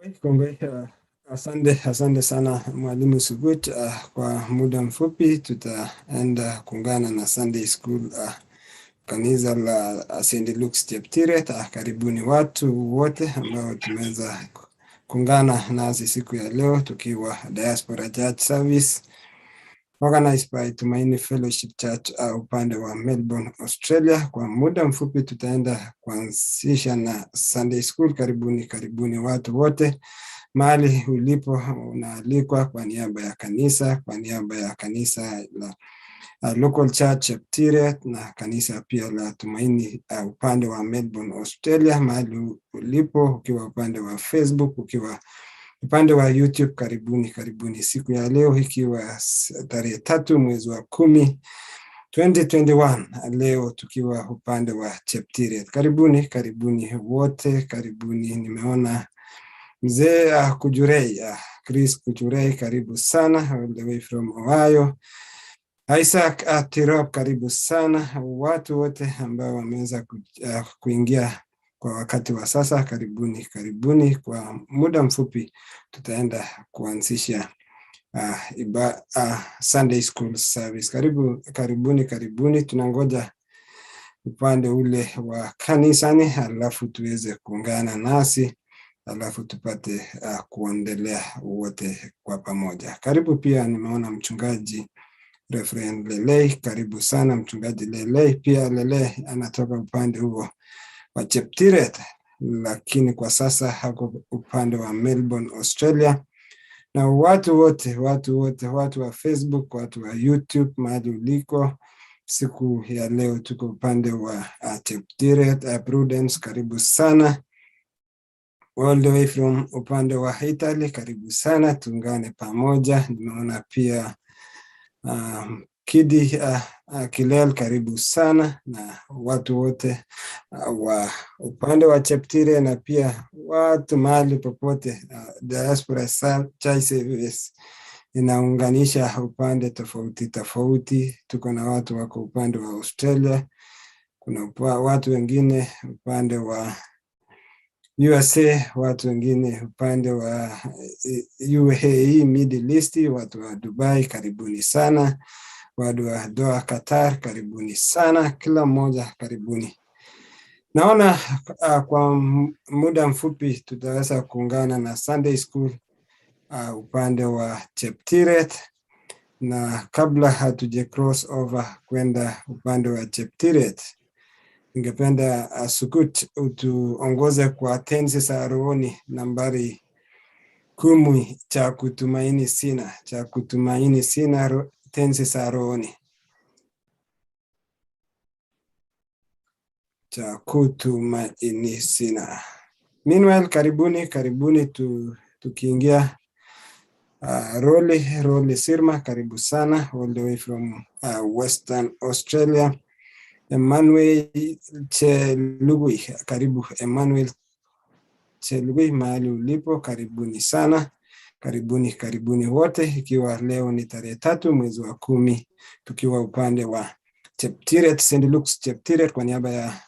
Kongoi, asante, asante sana Mwalimu Sugut. Kwa muda mfupi tutaenda kuungana na Sunday School, kanisa la St. Luke's Cheptiret. Karibuni watu wote ambao tumeweza kuungana nasi siku ya leo tukiwa Diaspora Church Service organized by Tumaini Fellowship Church, upande wa Melbourne, Australia. Kwa muda mfupi tutaenda kuanzisha na Sunday School. Karibuni, karibuni watu wote mahali ulipo, unaalikwa kwa niaba ya kanisa, kwa niaba ya kanisa la Local Church Cheptiret na kanisa pia la Tumaini, upande wa Melbourne, Australia. Mahali ulipo, ukiwa upande wa Facebook, ukiwa upande wa YouTube, karibuni, karibuni siku ya leo ikiwa tarehe 3 mwezi wa 10 2021, leo tukiwa upande wa Cheptiret. Karibuni, karibuni wote, karibuni. Nimeona mzee Kujurei, Chris Kujurei, karibu sana all the way from Ohio. Isaac Tirop, karibu sana. Watu wote ambao wameweza kuingia kwa wakati wa sasa, karibuni, karibuni. Kwa muda mfupi tutaenda kuanzisha Sunday School service. Karibu, karibuni, karibuni. Tunangoja upande ule wa kanisani, alafu tuweze kuungana nasi, alafu tupate kuendelea wote kwa pamoja. Karibu pia, nimeona mchungaji Reverend Lelei, karibu sana mchungaji Lelei. Pia Lelei anatoka upande huo wa Cheptiret, lakini kwa sasa hako upande wa Melbourne, Australia. Na watu wote, watu wote, watu wa Facebook, watu wa YouTube, mahali uliko, siku ya leo tuko upande wa Cheptiret, Prudence, karibu sana all the way from upande wa Italy, karibu sana, tuungane pamoja. Nimeona pia Kidi Kilel, karibu sana, na watu wote wa upande wa Cheptiret na pia watu mahali popote. Diaspora Church Service inaunganisha upande tofauti tofauti. Tuko na watu wako upande wa Australia, kuna watu wengine upande wa USA, watu wengine upande wa UAE, Middle East, watu wa Dubai, karibuni sana. Watu wa Doha, Qatar, karibuni sana. Kila mmoja karibuni. Naona kwa muda mfupi tutaweza kuungana na Sunday School upande wa Cheptiret, na kabla hatuja cross over kwenda upande wa Cheptiret, ningependa Sukut utuongoze kwa tenzi za rohoni nambari 10, cha kutumaini sina, cha kutumaini sina, tenzi za rohoni, cha kutumaini sina. Meanwhile, karibuni, karibuni tukiingia. Roli Sirma, karibu sana all the way from Western Australia. Emmanuel Chelugui, karibu Emmanuel Chelugui mahali ulipo, karibuni sana, karibuni, karibuni wote, ikiwa leo ni tarehe 3 mwezi wa 10, tukiwa upande wa Cheptiret, St. Luke's Cheptiret, kwa niaba ya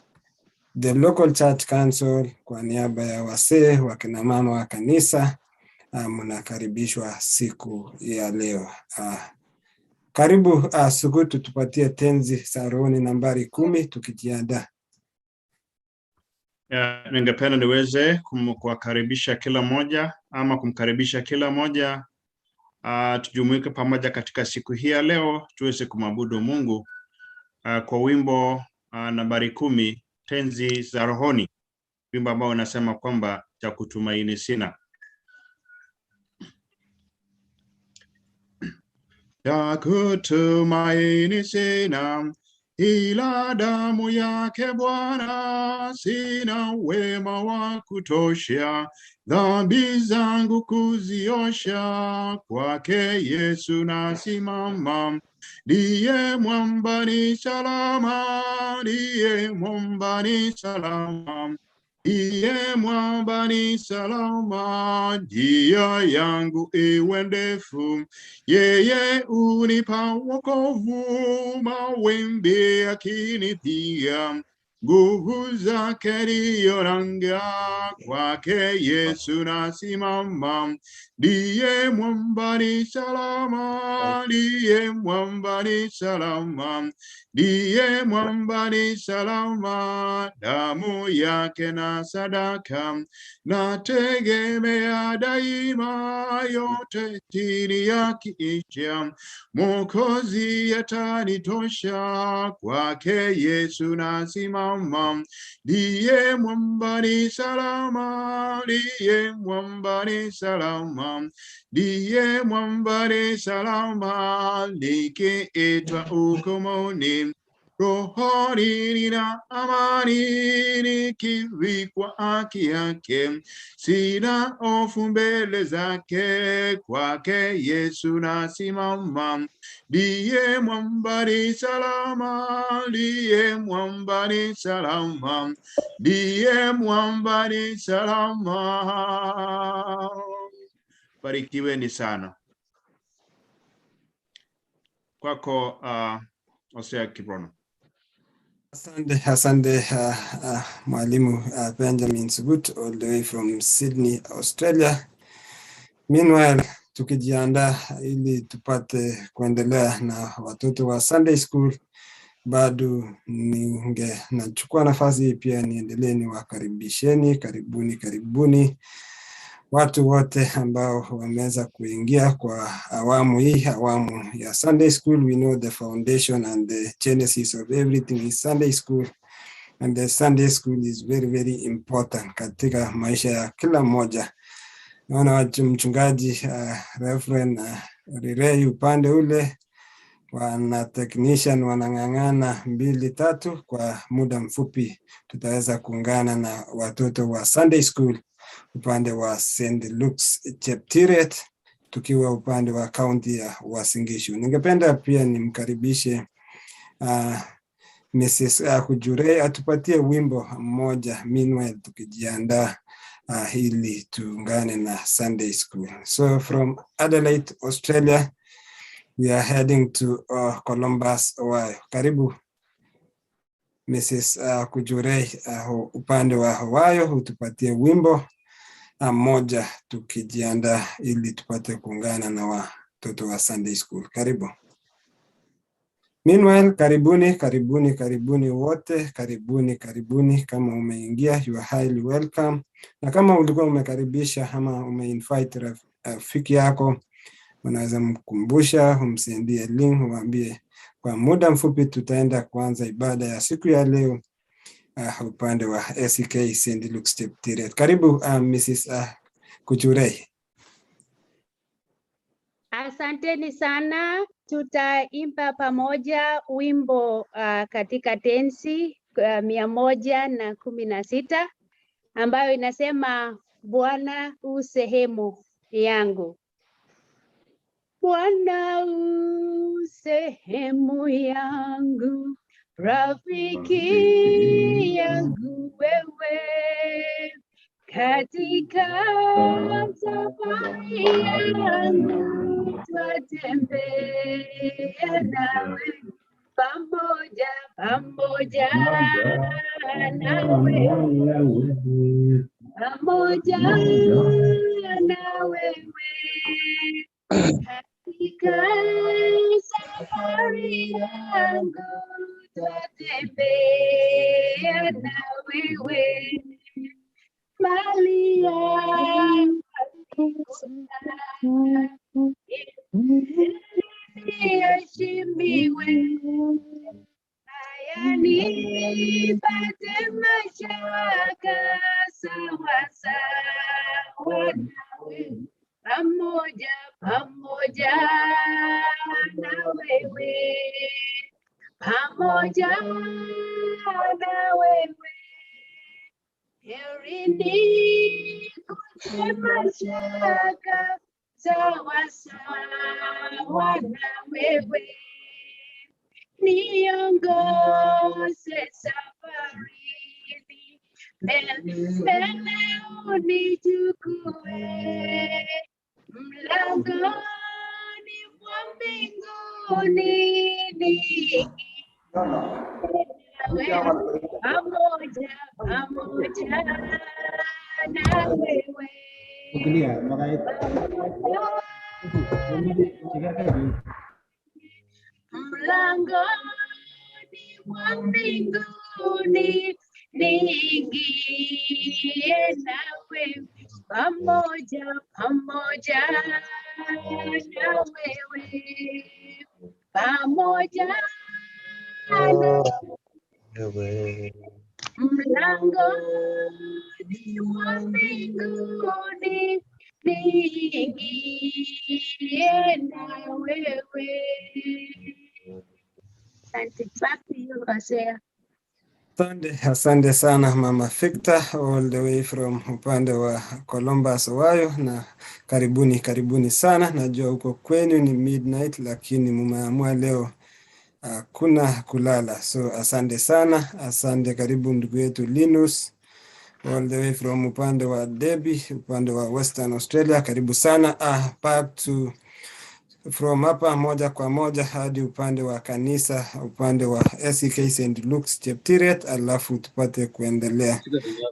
the local church council, kwa niaba ya wasee wakina mama wa kanisa, mnakaribishwa siku ya leo. Karibu Sugutu, tupatie tenzi za rohoni nambari 10 tukijiandaa. Ningependa niweze kuwakaribisha kila moja ama kumkaribisha kila moja, tujumuike pamoja katika siku hii ya leo tuweze kumwabudu Mungu kwa wimbo nambari 10, tenzi za rohoni, wimbo ambao unasema kwamba cha kutumaini sina. Cha kutumaini sina, ila damu yake Bwana, sina wema wa kutosha, dhambi zangu kuziosha, kwake Yesu nasimama, ndiye mwamba ni salama, ndiye mwamba ni salama, ndiye mwamba ni salama, njia yangu iwe ndefu, yeye unipa wokovu, mawimbi yakinipiga, Nguvu zake ndiyo nanga, kwake Yesu nasimama. Ndiye mwamba ni salama, ndiye mwamba ni salama, ndiye mwamba ni salama. Damu yake na sadaka nategemea daima, yote chini yakiisha, Mwokozi atanitosha, kwake Yesu nasimama. Ndiye mwamba ni salama, ndiye mwamba ni salama, ndiye mwamba ni salama. Nikiitwa hukumuni, rohoni nina amani, nikivikwa haki yake, sina hofu mbele zake, kwake Yesu nasimama. Ndiye mwamba ni salama, ndiye mwamba ni salama, ndiye mwamba ni salama. Barikiweni sana. Kwako Hosea Kiprono. Asante, asante Mwalimu Benjamin Sugut all the way from Sydney, Australia. Meanwhile, tukijiandaa ili tupate kuendelea na watoto wa Sunday School, bado ninge nachukua nafasi hii pia niendelee niwakaribisheni, karibuni, karibuni watu wote ambao wameweza kuingia kwa awamu hii, awamu ya Sunday School. We know the foundation and the genesis of everything is Sunday School, and the Sunday School is very very important katika maisha ya kila mmoja. Naona mchungaji Reverend Rirei upande ule, wana technician wanang'ang'ana mbili tatu. Kwa muda mfupi tutaweza kuungana na watoto wa Sunday School upande wa St. Luke's Cheptiret, tukiwa upande wa kaunti ya Uasin Gishu. Ningependa pia nimkaribishe Mrs. Kujurei atupatie wimbo mmoja meanwhile tukijiandaa ili tuungane na Sunday School. So from Adelaide, Australia, we are heading to Columbus, Ohio. Karibu Mrs. Kujurei upande wa Ohio, utupatie wimbo mmoja tukijiandaa ili tupate kuungana na watoto wa Sunday School. Karibu. Meanwhile, karibuni, karibuni, karibuni wote, karibuni, karibuni. Kama umeingia, you are highly welcome. Na kama ulikuwa umekaribisha ama umeinvite rafiki yako, unaweza mkumbusha, umsendie link, umwambie kwa muda mfupi tutaenda kuanza ibada ya siku ya leo upande wa ACK St. Luke's Cheptiret. Karibu Mrs. Kuchurei. Asanteni sana. Tutaimba pamoja wimbo katika tenzi 116 ambayo inasema Bwana u sehemu yangu. Bwana u sehemu yangu, rafiki yangu wewe, katika safari yangu twatembea nawe pamoja, pamoja nawe, pamoja na wewe, katika safari yangu twatembea na wewe, mali hapa niheshimiwe, haya nipate mashaka, sawa sawa nawe, pamoja, pamoja na wewe, pamoja na wewe, heri nikute mashaka, sawa sawa na wewe, niongoze safarini, mbele mbele unichukue, mlangoni mwa mbinguni niingie wewe, pamoja pamoja na wewe. Mlangoni mwa mbinguni niingie nawe, pamoja pamoja na wewe, pamoja na mlangoni mwa mbinguni niingie na wewe. Asante. Back to you, Hosea. Asante, asante sana Mama Victor all the way from upande wa Columbus, Ohio, na karibuni karibuni sana. Najua huko kwenu ni midnight, lakini mumeamua leo hakuna kulala, so asante sana, asante. Karibu ndugu yetu Linus all the way from upande wa Derby, upande wa Western Australia, karibu sana. Back to from hapa moja kwa moja hadi upande wa kanisa, upande wa SEK St. Luke's Cheptiret, alafu tupate kuendelea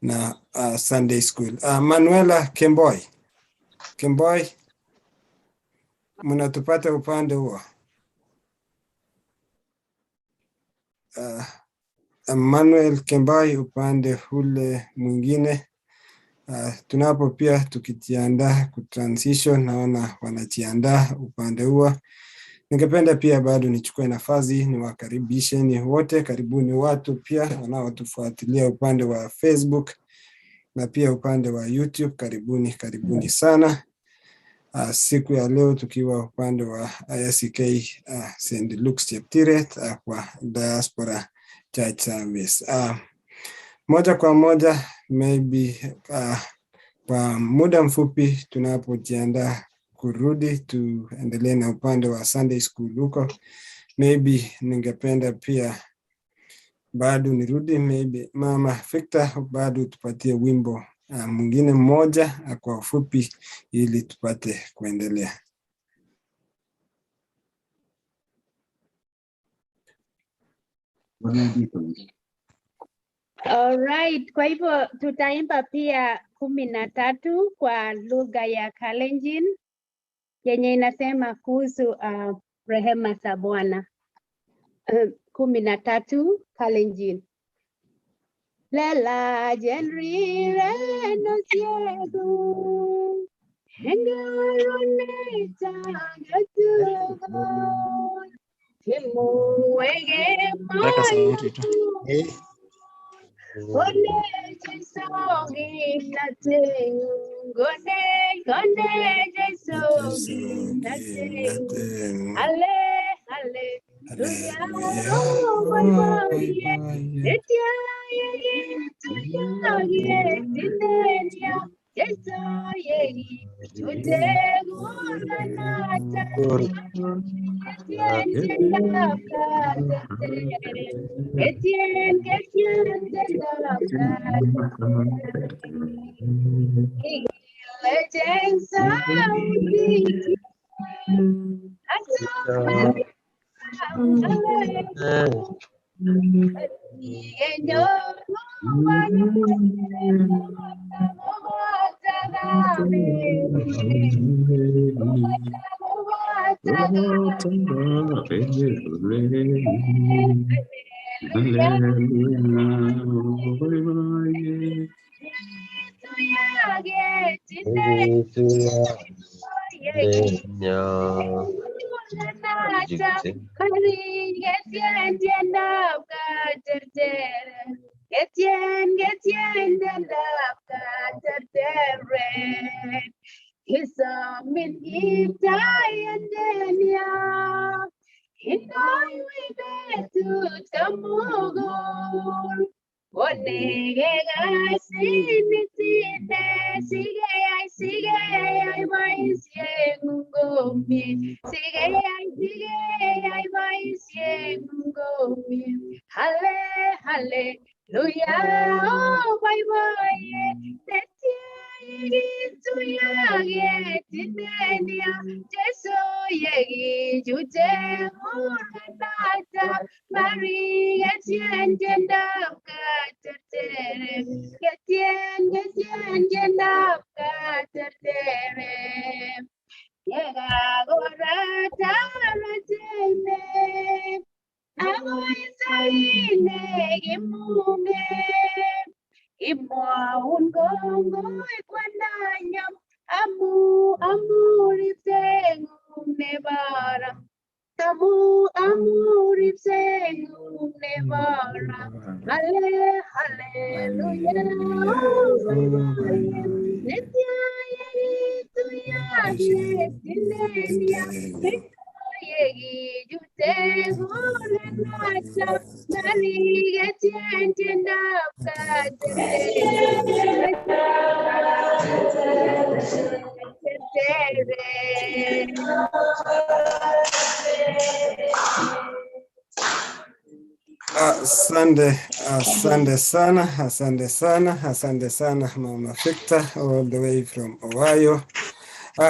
na Sunday School. Manuela Kemboi, Kemboi, mnatupata upande huo? Manuel Kemboi upande ule mwingine. Tunapo pia tukijiandaa kutransition, naona wanajiandaa upande huo. Ningependa pia bado nichukue nafasi niwakaribisheni wote, karibuni watu pia wanaotufuatilia upande wa Facebook na pia upande wa YouTube, karibuni karibuni sana. Siku ya leo tukiwa upande wa ISK St. Luke's Cheptiret kwa Diaspora Church Service. Moja kwa moja maybe kwa muda mfupi tunapojiandaa kurudi tuendelee na upande wa Sunday School huko, maybe ningependa pia bado nirudi, maybe Mama Victor bado tupatie wimbo mwingine mmoja kwa ufupi ili tupate kuendelea. Alright, kwa hivyo tutaimba pia 13 kwa lugha ya Kalenjin yenye inasema kuhusu rehema za Bwana. 13 Kalenjin. Lela jenri reno ciego, engarone tagatugo, timuwege Weka sauti tu. Gone Jesu ginatengu, gone gone Jesu ginatengu, ale ale luya oh boy etia ye ye tinenia Jesu ye tute guranata. Etienne, Etienne, Mari ketien tiendab katertere ketien ketien tiendab katertere yekakorat arotene akoi saine kimunge kimwaun kongoi kwandanyo amu amu ripsengung nebo ra amu amu ripsengung nebo ra ale haleluya netya yekituya yetinenia yekichute kolenacha mari ketien tiendab katertere Asante, asante sana, asante sana, asante sana Mama Victor all the way from Ohio.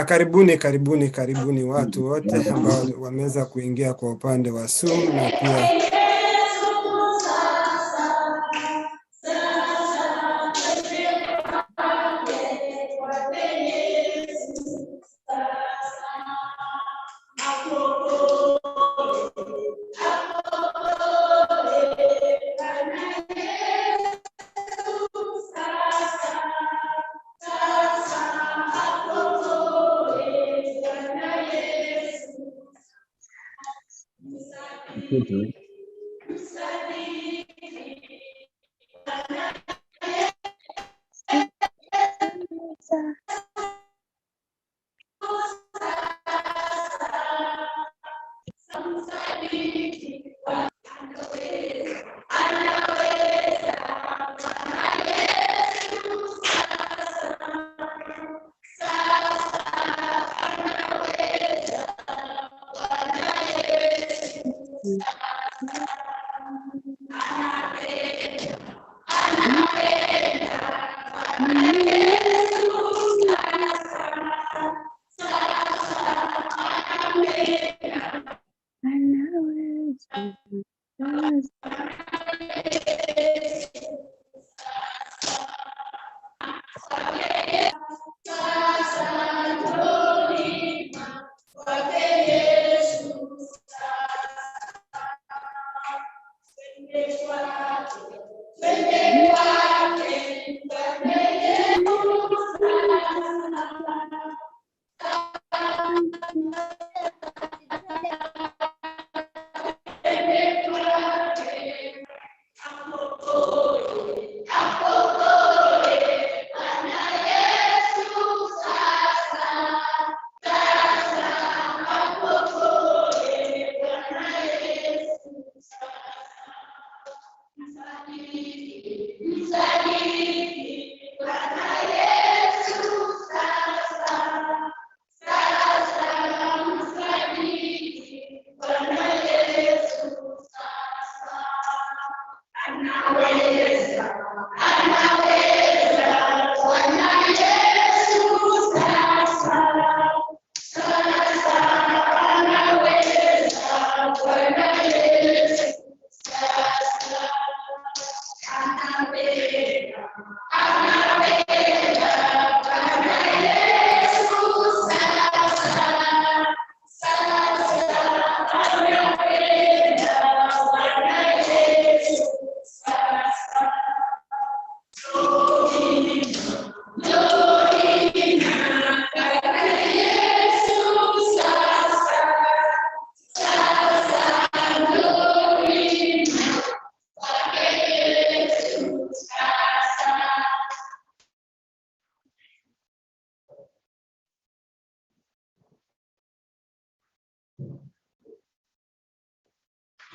Karibuni, karibuni, karibuni watu wote ambao wameweza kuingia kwa upande wa Zoom na pia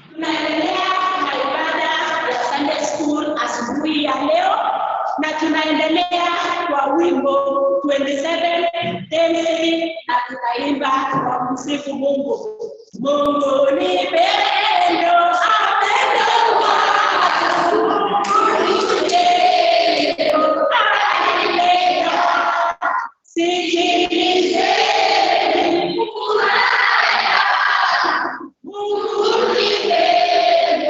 Tunaendelea na ibada ya Sunday School asubuhi ya leo, na tunaendelea kwa wimbo 27 tenzi, na tutaimba kwa kumsifu Mungu. Mungu ni pendo, apendo watu, Mungu ni pendo, apendo. Sikilizeni, Mungu ni pendo.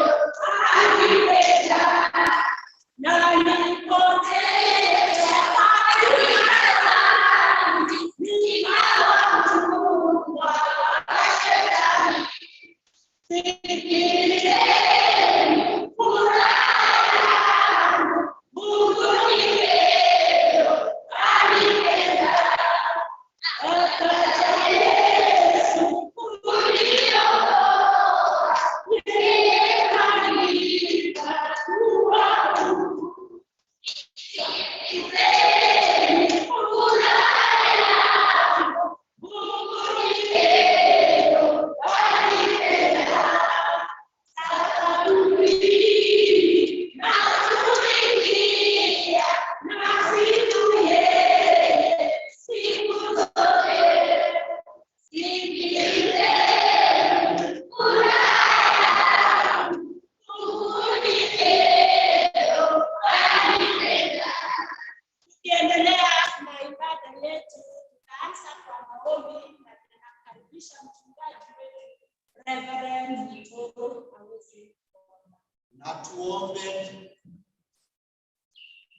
Tukiendelea na ibada yetu, tutaanza kwa maombi na tunakaribisha mchungaji wetu Reverend Mtoro aweze kuomba. Na tuombe.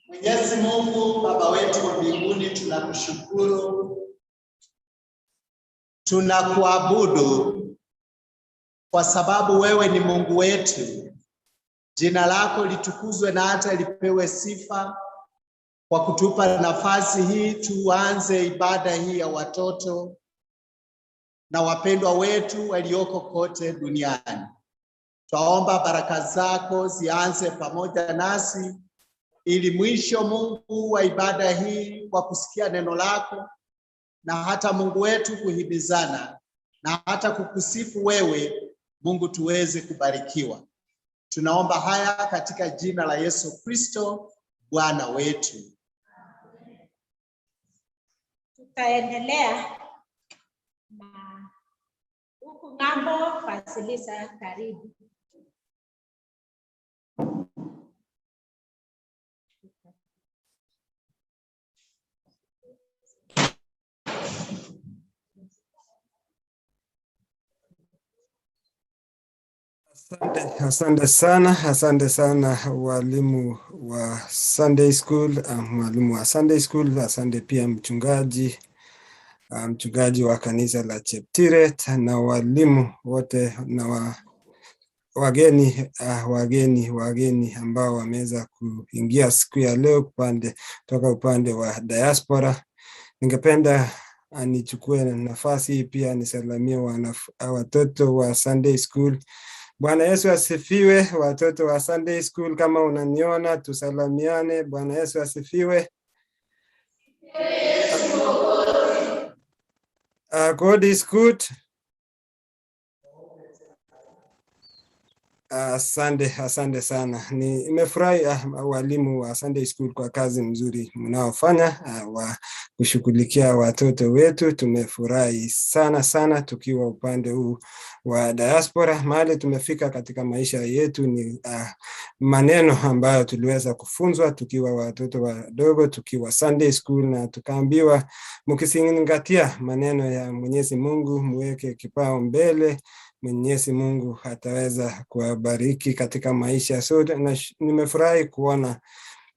Mwenyezi Mungu Baba wetu wa mbinguni, tunakushukuru, tunakuabudu kwa sababu wewe ni Mungu wetu. Jina lako litukuzwe na hata lipewe sifa kwa kutupa nafasi hii tuanze ibada hii ya watoto na wapendwa wetu walioko kote duniani. Twaomba baraka zako zianze pamoja nasi ili mwisho Mungu wa ibada hii kwa kusikia neno lako na hata Mungu wetu kuhimizana na hata kukusifu wewe Mungu tuweze kubarikiwa. Tunaomba haya katika jina la Yesu Kristo Bwana wetu. Tutaendelea na huku ng'ambo, Fasilisa, karibu. Asante, asante sana, asante sana walimu wa Sunday School, mwalimu wa Sunday School, asante pia mchungaji, mchungaji wa kanisa la Cheptiret na walimu wote na wageni ambao wameweza kuingia siku ya leo toka upande wa diaspora. Ningependa nichukue nafasi hii pia nisalimie watoto wa Sunday School. Bwana Yesu asifiwe, watoto wa Sunday School, kama unaniona tusalamiane. Bwana Yesu asifiwe. God is good. Asante, asante sana. Nimefurahi walimu wa Sunday School kwa kazi mzuri mnaofanya wa kushughulikia watoto wetu. Tumefurahi sana sana tukiwa upande huu wa diaspora. Mahali tumefika katika maisha yetu ni maneno ambayo tuliweza kufunzwa tukiwa watoto wadogo, tukiwa Sunday School, na tukaambiwa mkizingatia maneno ya Mwenyezi Mungu, muweke kipao mbele, Mwenyezi Mungu ataweza kuwabariki katika maisha. So nimefurahi kuona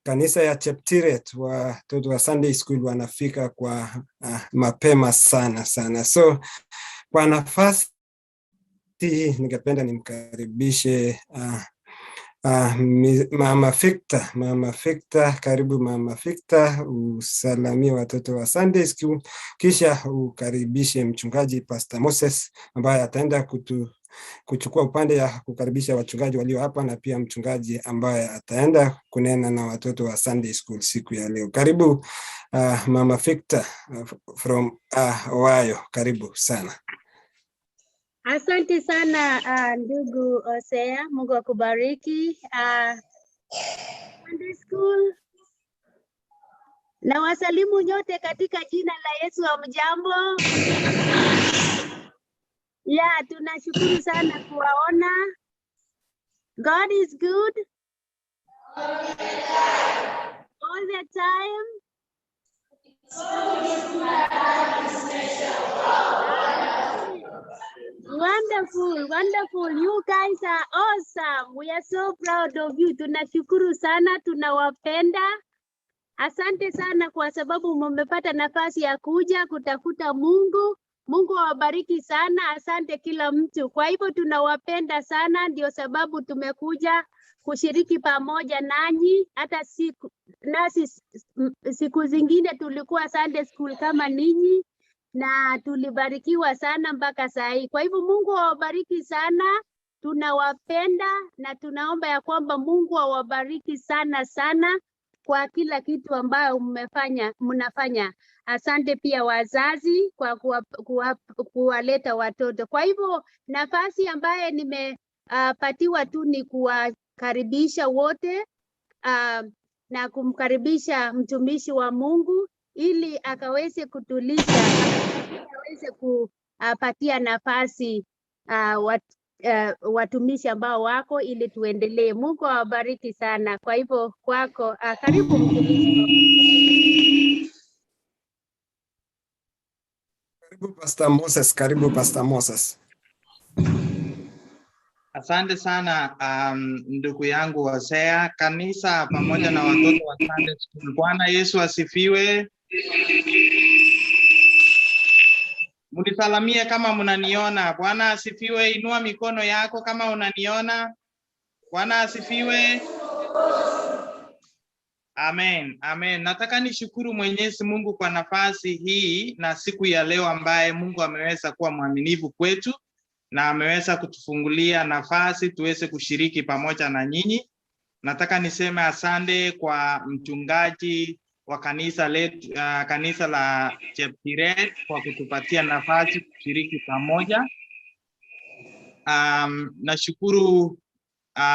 kanisa ya Cheptiret watoto wa Sunday School wanafika kwa mapema sana sana. So kwa nafasi hii ningependa nimkaribishe Mama Victor. Mama Victor, karibu Mama Victor, usalamie watoto wa Sunday School, kisha ukaribishe mchungaji Pastor Moses ambaye ataenda kuchukua upande ya kukaribisha wachungaji walio hapa na pia mchungaji ambaye ataenda kunena na watoto wa Sunday School siku ya leo. Karibu Mama Victor from Ohio, karibu sana. Asante sana ndugu Hosea, Mungu akubariki. Sunday School na wasalimu nyote katika jina la Yesu. Hamjambo? Ya, tunashukuru sana kuwaona. God is good all the time. Wonderful, wonderful. You guys are awesome. We are so proud of you. Tunashukuru sana, tunawapenda. Asante sana kwa sababu mmepata nafasi ya kuja kutafuta Mungu. Mungu awabariki sana. Asante kila mtu. Kwa hivyo tunawapenda sana, ndio sababu tumekuja kushiriki pamoja nanyi. Hata siku nasi siku zingine tulikuwa Sunday School kama ninyi na tulibarikiwa sana mpaka saa hii. Kwa hivyo Mungu awabariki sana, tunawapenda na tunaomba ya kwamba Mungu awabariki sana sana kwa kila kitu ambayo mnafanya. Asante pia wazazi kwa kuwaleta watoto. Kwa hivyo nafasi ambaye nimepatiwa tu ni kuwakaribisha wote na kumkaribisha mtumishi wa Mungu ili akaweze kutulisha, akaweze kupatia nafasi watumishi ambao wako ili tuendelee. Mungu awabariki sana. Kwa hivyo kwako, karibu mtumishi wa Mungu. Pastor Moses, karibu Pastor Moses. Asante sana ndugu yangu Hosea, kanisa pamoja na watoto wa Sunday School. Bwana Yesu asifiwe. Munisalamie kama mnaniona. Bwana asifiwe. Inua mikono yako kama unaniona. Bwana asifiwe. Amen, amen. Nataka nishukuru Mwenyezi Mungu kwa nafasi hii na siku ya leo ambaye Mungu ameweza kuwa mwaminifu kwetu na ameweza kutufungulia nafasi tuweze kushiriki pamoja na nyinyi. Nataka niseme asante kwa mchungaji wa kanisa letu, kanisa la Cheptiret kwa kutupatia nafasi kushiriki pamoja. Nashukuru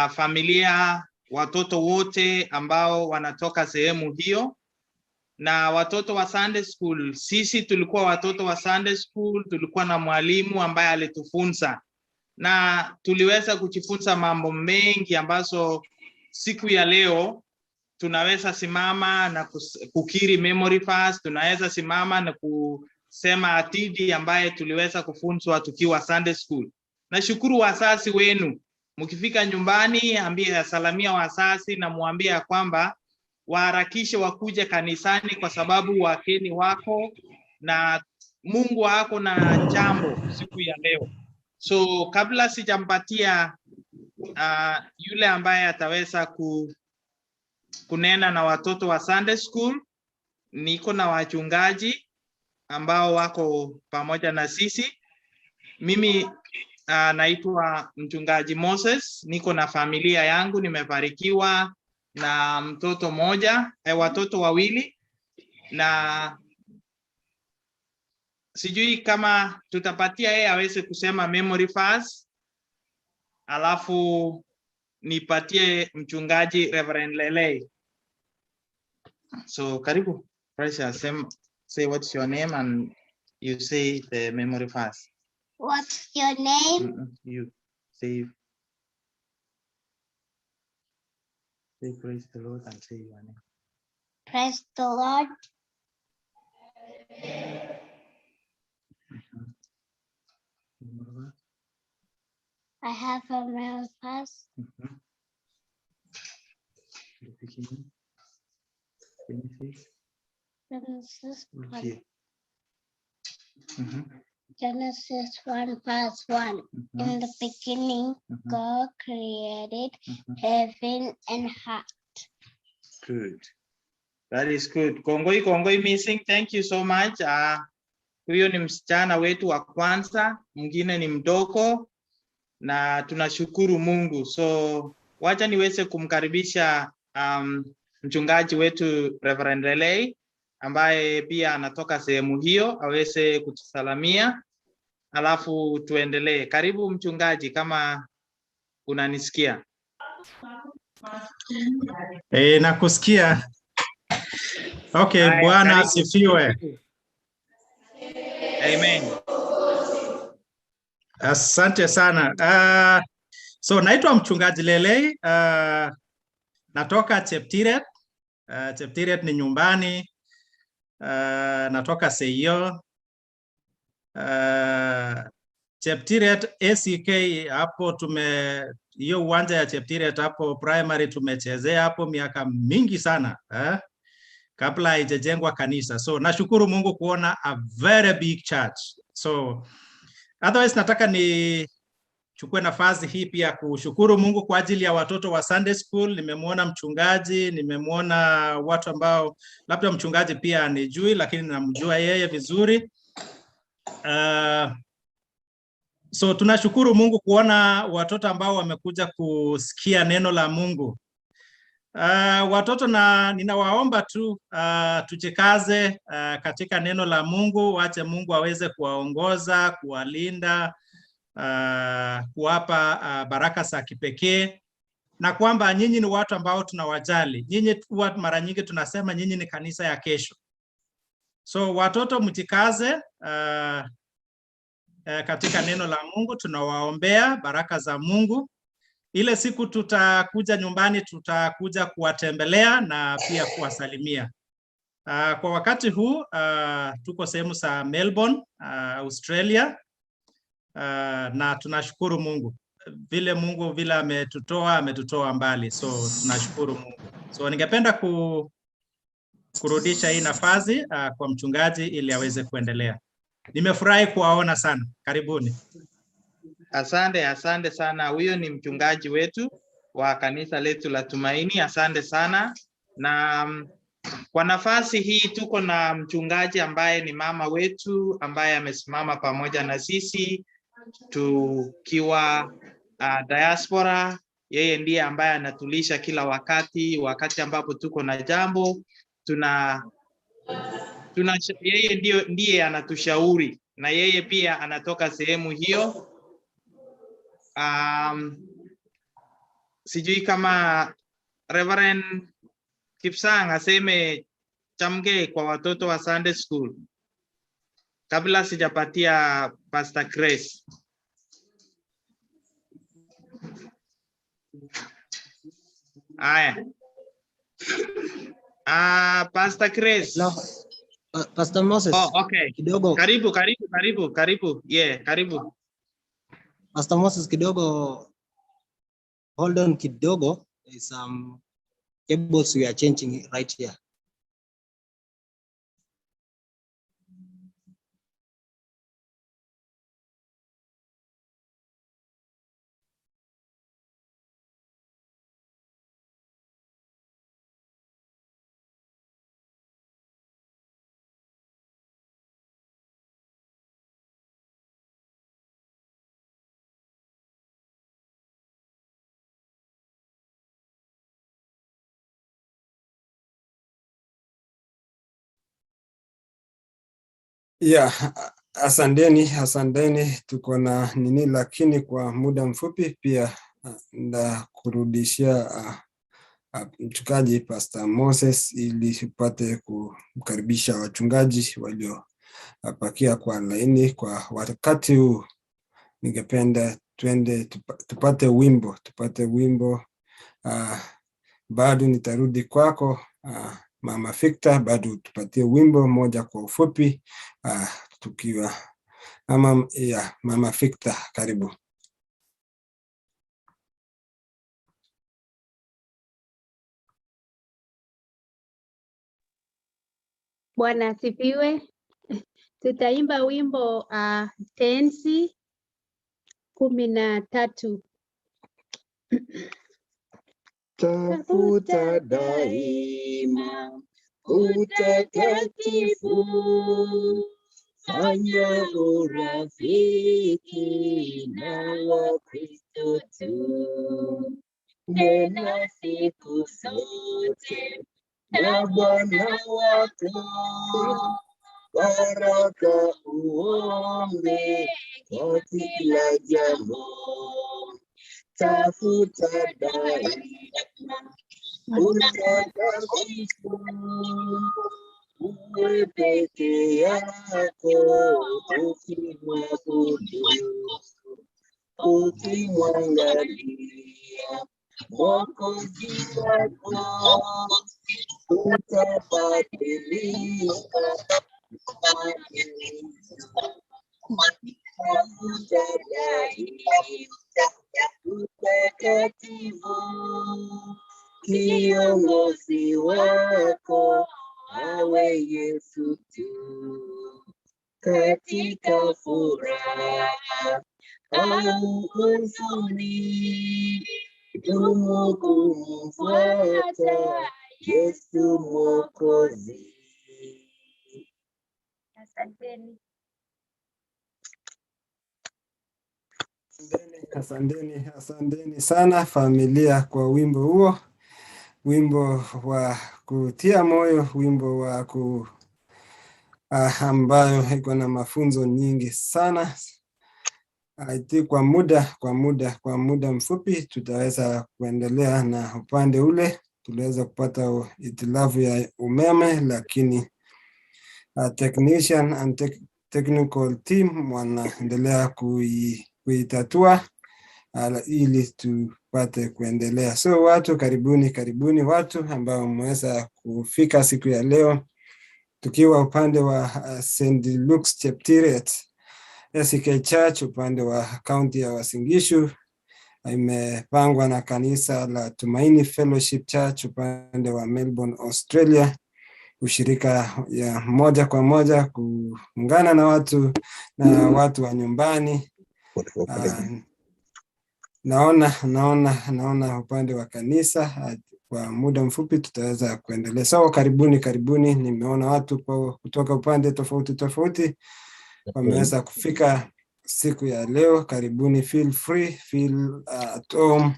familia, watoto wote ambao wanatoka sehemu hiyo na watoto wa Sunday school. Sisi tulikuwa watoto wa Sunday school, tulikuwa na mwalimu ambaye alitufunza na tuliweza kujifunza mambo mengi ambazo siku ya leo tunaweza simama na kukiri memory verse, tunaweza simama na kusema hadithi ambaye tuliweza kufunzwa tukiwa Sunday school. Nashukuru wazazi wenu, mkifika nyumbani ambia, salamia wazazi na muambie ya kwamba waharakishe wakuje kanisani kwa sababu wageni wako na Mungu wako na jambo siku ya leo. So kabla sijampatia yule ambaye ataweza kunena na watoto wa Sunday school, niko na wachungaji ambao wako pamoja na sisi. Mimi naitwa mchungaji Moses, niko na familia yangu, nimebarikiwa na mtoto moja, watoto wawili, na sijui kama tutapatia yeye aweze kusema memory verse, alafu nipatie mchungaji Reverend Lelei. So karibu Precious, say what's your name and you say the memory verse. What's your name? You say praise the Lord and say your name. Praise the Lord. Memory verse. I have a memory verse. The beginning. Genesis. Genesis 1, Here. Genesis 1 verse 1. In the beginning, God created heaven and earth. Good. That is good. Kongoi, kongoi missing. Thank you so much. Huyo ni msichana wetu wa kwanza, mwingine ni mdogo na tunashukuru Mungu. So wacha niweze kumkaribisha mchungaji wetu Reverend Relay ambaye pia anatoka sehemu hiyo aweze kutusalamia, alafu tuendelee. Karibu mchungaji, kama unanisikia. Nakusikia. Okay, Haya, Bwana karibu. asifiwe. Amen. Asante sana. So naitwa mchungaji Lelei. Natoka Cheptiret. Cheptiret ni nyumbani. Natoka Seiyo. Cheptiret ACK hapo tume hiyo uwanja ya Cheptiret hapo primary tumechezea hapo miaka mingi sana, eh? Kabla haijajengwa kanisa. So nashukuru Mungu kuona a very big church. So otherwise nataka nichukue nafasi hii pia kushukuru Mungu kwa ajili ya watoto wa Sunday school. Nimemwona mchungaji, nimemwona watu ambao labda mchungaji pia anijui, lakini namjua yeye vizuri. So tunashukuru Mungu kuona watoto ambao wamekuja kusikia neno la Mungu. Watoto na ninawaomba tu tujikaze katika neno la Mungu, wache Mungu aweze kuwaongoza, kuwalinda, kuwapa baraka za kipekee na kwamba nyinyi ni watu ambao tunawajali. Nyinyi huwa mara nyingi tunasema nyinyi ni kanisa ya kesho. So watoto mjikaze katika neno la Mungu, tunawaombea baraka za Mungu. Ile siku tutakuja nyumbani, tutakuja kuwatembelea na pia kuwasalimia. Kwa wakati huu tuko sehemu za Melbourne, Australia, na tunashukuru Mungu vile Mungu vile ametutoa mbali, so tunashukuru Mungu. So ningependa kurudisha hii nafasi kwa mchungaji ili aweze kuendelea. Nimefurahi kuwaona sana, karibuni. Asante, asante sana. Huyo ni mchungaji wetu wa kanisa letu la Tumaini. Asante sana. Na kwa nafasi hii tuko na mchungaji ambaye ni mama wetu ambaye amesimama pamoja na sisi tukiwa diaspora. Yeye ndiye ambaye anatulisha kila wakati, wakati ambapo tuko na jambo tuna tuna yeye ndiye anatushauri na yeye pia anatoka sehemu hiyo. Sijui kama Reverend Kipsang aseme chamge kwa watoto wa Sunday school kabla sijapatia Pastor Grace. Aya. Pastor Grace. No, Pastor Moses. Oh, okay. Kidogo. Karibu, karibu, karibu, karibu. Yeah, karibu. Pastor Moses kidogo, hold on kidogo. There's some cables we are changing right here. Yeah, asanteni, asanteni. Tuko na nini, lakini kwa muda mfupi pia ndakurudishia mchungaji Pastor Moses ili upate kumkaribisha wachungaji waliopakia kwa laini kwa wakati huu. Ningependa twende tupate wimbo, tupate wimbo. Bado nitarudi kwako Mama Victor, bado tupatie wimbo moja kwa ufupi, tukiwa ama ya Mama Victor, karibu. Bwana asifiwe. Tutaimba wimbo tenzi 13. Tafuta daima utakatifu, fanya urafiki na Wakristo tu, nena siku zote na Bwana wako, baraka uombe kwa kila jambo. Tafuta daima utakatifu, uwe peke yako ukimwabudu, ukimwangalia Mwokozi wako, utabadilika. Tafuta daima utakatifu, kiongozi wako awe Yesu tu, katika furaha au huzuni, dumu kumfuata Yesu Mwokozi. Asanteni. Asanteni, asanteni sana familia kwa wimbo huo, wimbo wa kutia moyo, wimbo wa ambayo iko na mafunzo nyingi sana. I kwa muda mfupi tutaweza kuendelea na upande ule. Tuliweza kupata itilafu ya umeme, lakini technician and technical team wanaendelea kuitatua ili tupate kuendelea. So watu karibuni, karibuni watu ambao mmeweza kufika siku ya leo. Tukiwa upande wa St. Luke's Cheptiret SK Church upande wa kaunti ya Uasin Gishu, imepangwa na kanisa la Tumaini Fellowship Church upande wa Melbourne, Australia, ushirika ya moja kwa moja kuungana na watu wa nyumbani. Naona upande wa kanisa kwa muda mfupi tutaweza kuendelea. So karibuni, karibuni. Nimeona watu kutoka upande tofauti tofauti wameweza kufika siku ya leo. Karibuni, feel free, feel at home,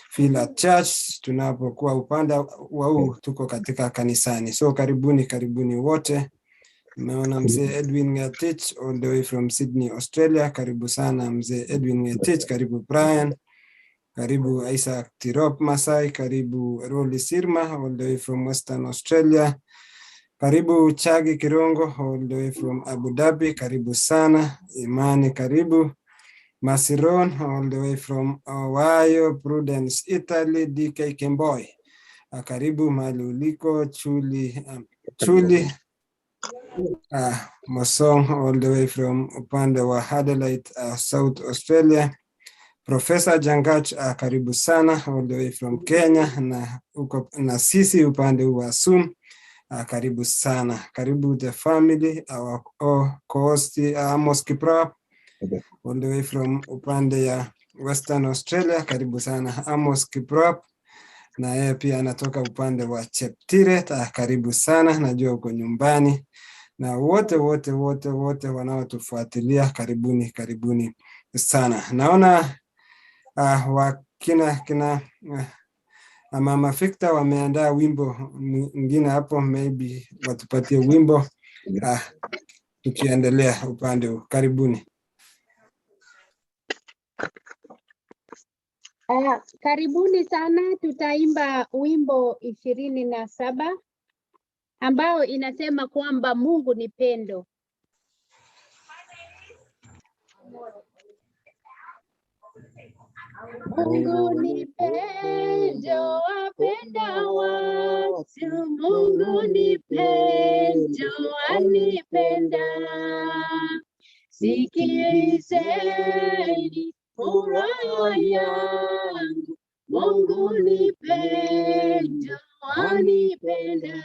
feel at church. Tunapokuwa upande wa huu tuko katika kanisani, so karibuni, karibuni wote. Nimeona mzee Edwin Ngetich all the way from Sydney, Australia. Karibu sana, mzee Edwin Ngetich. Karibu Brian, karibu Isaac Tirop Masai, karibu Roli Sirma all the way from Western Australia. Karibu Chagi Kirongo all the way from Abu Dhabi. Karibu sana Imani, karibu Masiron all the way from Ohio, Prudence, Italy, DK Kemboy. Karibu mahali uliko Chuli Mosong all the way from upande wa Adelaide, South Australia. Professor Jangach, karibu sana all the way from Kenya na uko na sisi upande wa Zoom. Karibu sana. Karibu the family, our co-host Amos Kiprop all the way from upande ya Western Australia. Karibu sana, Amos Kiprop, na yeye pia anatoka upande wa Cheptiret. Karibu sana, najua uko nyumbani, na wote wote wote wote wanaotufuatilia, karibuni, karibuni sana. Naona wakina kina Mama Victor wameandaa wimbo mwingine hapo, maybe watupatie wimbo tukiendelea upande huu. Karibuni. Karibuni sana, tutaimba wimbo 27 ambao inasema kwamba Mungu ni pendo. Mungu ni pendo, apenda watu. Mungu ni pendo, anipenda. Sikilizeni furaha yangu, Mungu ni pendo, anipenda.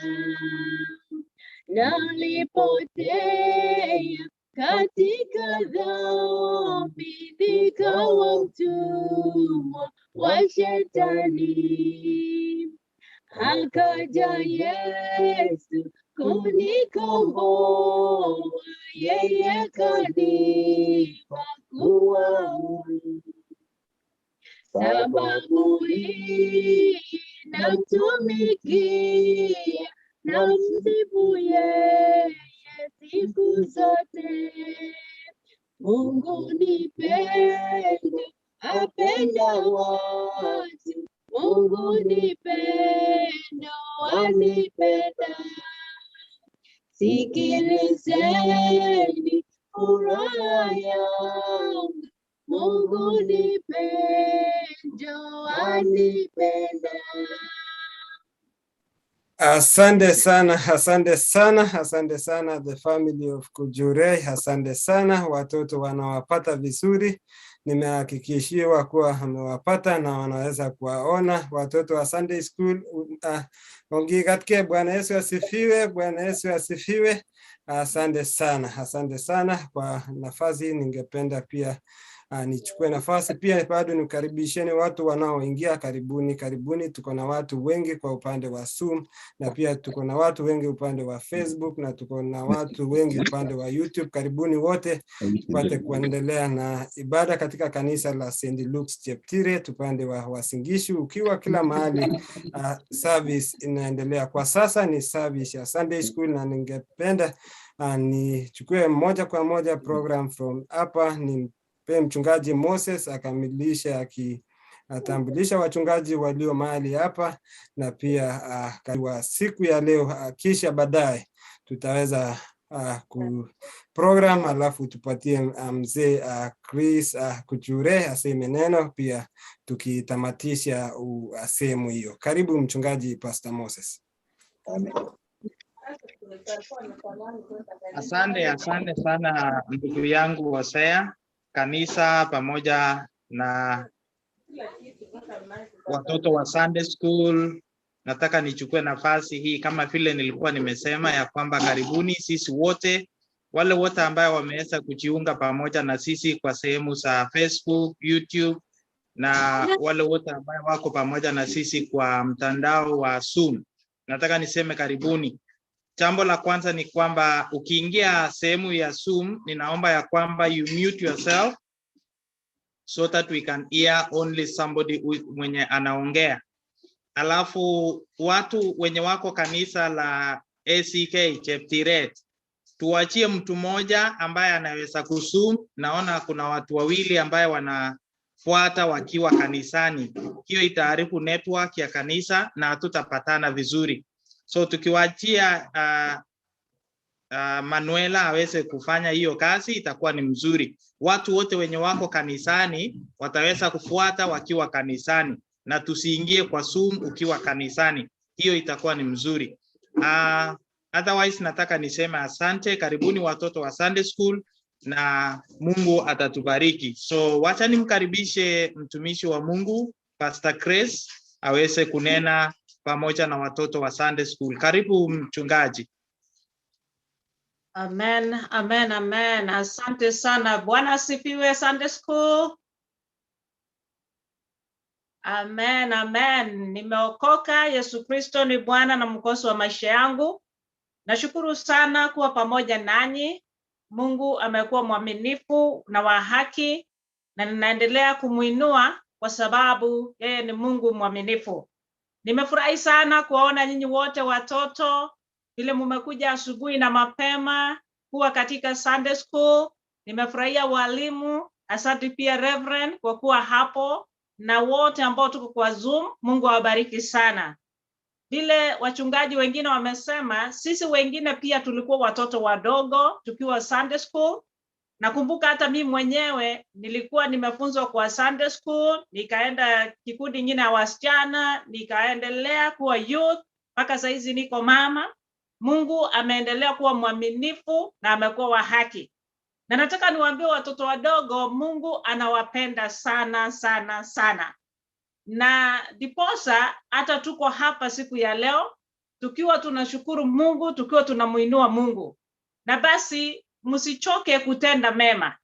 Nalipotea katika dhambi, nikawa mtumwa wa shetani. Akaja Yesu kunikomboa, yeye kanipa kuwa huru. Sababu hii namtumikia, namsifu yeye siku zote. Mungu ni pendo, apenda watu. Mungu ni pendo, anipenda. Sikilizeni furaha yangu, Mungu ni pendo, anipenda. Asante sana, asante sana, asante sana, the family of Kujurei, asante sana. Watoto wanawapata vizuri, nimehakikishiwa kuwa amewapata na wanaweza kuwaona watoto wa Sunday school. Ongikatke, Bwana Yesu asifiwe, Bwana Yesu asifiwe. Asante sana, asante sana kwa nafasi. Ningependa pia nichukue nafasi pia bado nikaribisheni watu wanaoingia. Karibuni, karibuni. Tuko na watu wengi kwa upande wa Zoom na pia tuko na watu wengi upande wa Facebook na tuko na watu wengi upande wa YouTube. Karibuni wote tupate kuendelea na ibada katika kanisa la St. Luke's Cheptiret upande wa Uasin Gishu. Ukiwa kila mahali, service inaendelea kwa sasa, ni service ya Sunday school, na ningependa nichukue moja kwa moja program from hapa ni pe mchungaji Moses akamilishe akitambulisha wachungaji walio mahali hapa na pia wa siku ya leo, kisha baadaye tutaweza ku program, alafu tupatie mzee Chris Kuchure aseme neno pia tukitamatisha sehemu hiyo. Karibu mchungaji Pastor Moses. Amen. Asante, asante sana ndugu yangu Hosea, kanisa pamoja na watoto wa Sunday School. Nataka nichukue nafasi hii kama vile nilikuwa nimesema ya kwamba karibuni sisi wote, wale wote ambayo wameweza kujiunga pamoja na sisi kwa sehemu za Facebook, YouTube na wale wote ambayo wako pamoja na sisi kwa mtandao wa Zoom. Nataka niseme karibuni. Jambo la kwanza ni kwamba ukiingia sehemu ya Zoom, ninaomba ya kwamba you mute yourself so that we can hear only somebody mwenye anaongea. Alafu watu wenye wako kanisa la ACK Cheptiret, tuachie mtu mmoja ambaye anaweza kuzoom. Naona kuna watu wawili ambaye wanafuata wakiwa kanisani. Hiyo itaharibu network ya kanisa na hatutapatana vizuri. So tukiwaachia Manuela aweze kufanya hiyo kazi itakuwa ni mzuri. Watu wote wenye wako kanisani wataweza kufuata wakiwa kanisani, na tusiingie kwa Zoom ukiwa kanisani. Hiyo itakuwa ni mzuri. Otherwise nataka niseme asante, karibuni watoto wa Sunday School na Mungu atatubariki. So wacha nimkaribishe mtumishi wa Mungu Pastor Chris aweze kunena pamoja na watoto wa Sunday School. Karibu mchungaji. Amen, amen, amen. Asante sana. Bwana asifiwe Sunday School. Amen, amen. Nimeokoka. Yesu Kristo ni Bwana na Mwokozi wa maisha yangu. Nashukuru sana kuwa pamoja nanyi. Mungu amekuwa mwaminifu na wa haki, na ninaendelea kumuinua kwa sababu yeye ni Mungu mwaminifu. Nimefurahi sana kuwaona nyinyi wote watoto, vile mumekuja asubuhi na mapema kuwa katika Sunday School. Nimefurahia walimu, asante pia Reverend kwa kuwa hapo, na wote ambao tuko kwa Zoom. Mungu awabariki sana. Vile wachungaji wengine wamesema, sisi wengine pia tulikuwa watoto wadogo tukiwa Sunday School. Nakumbuka hata mimi mwenyewe nilikuwa nimefunzwa kwa Sunday School, nikaenda kikundi nyingine ya wasichana, nikaendelea kuwa youth mpaka saizi niko mama. Mungu ameendelea kuwa mwaminifu na amekuwa wa haki. Na nataka niwaambie watoto wadogo, Mungu anawapenda sana sana sana. Na ndiposa hata tuko hapa siku ya leo tukiwa tunashukuru Mungu, tukiwa tunamuinua Mungu. Na basi msichoke kutenda mema.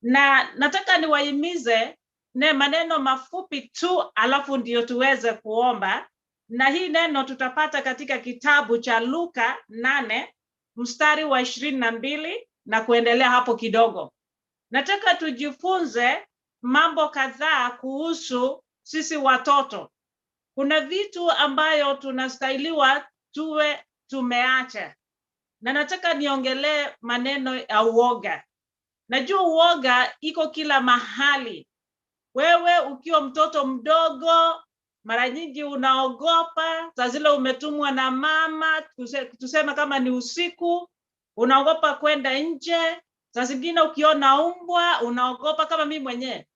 Na nataka niwahimize ne maneno mafupi tu, alafu ndio tuweze kuomba. Na hii neno tutapata katika kitabu cha Luka 8 mstari wa 22 na kuendelea hapo kidogo. Nataka tujifunze mambo kadhaa kuhusu sisi watoto. Kuna vitu ambayo tunastahiliwa tuwe tumeacha. Na nataka niongelee maneno ya uoga. Najua uoga iko kila mahali. Wewe ukiwa mtoto mdogo, mara nyingi unaogopa, saa zile umetumwa na mama, tuseme kama ni usiku, unaogopa kwenda nje. Saa zingine ukiona umbwa, unaogopa. Kama mimi mwenyewe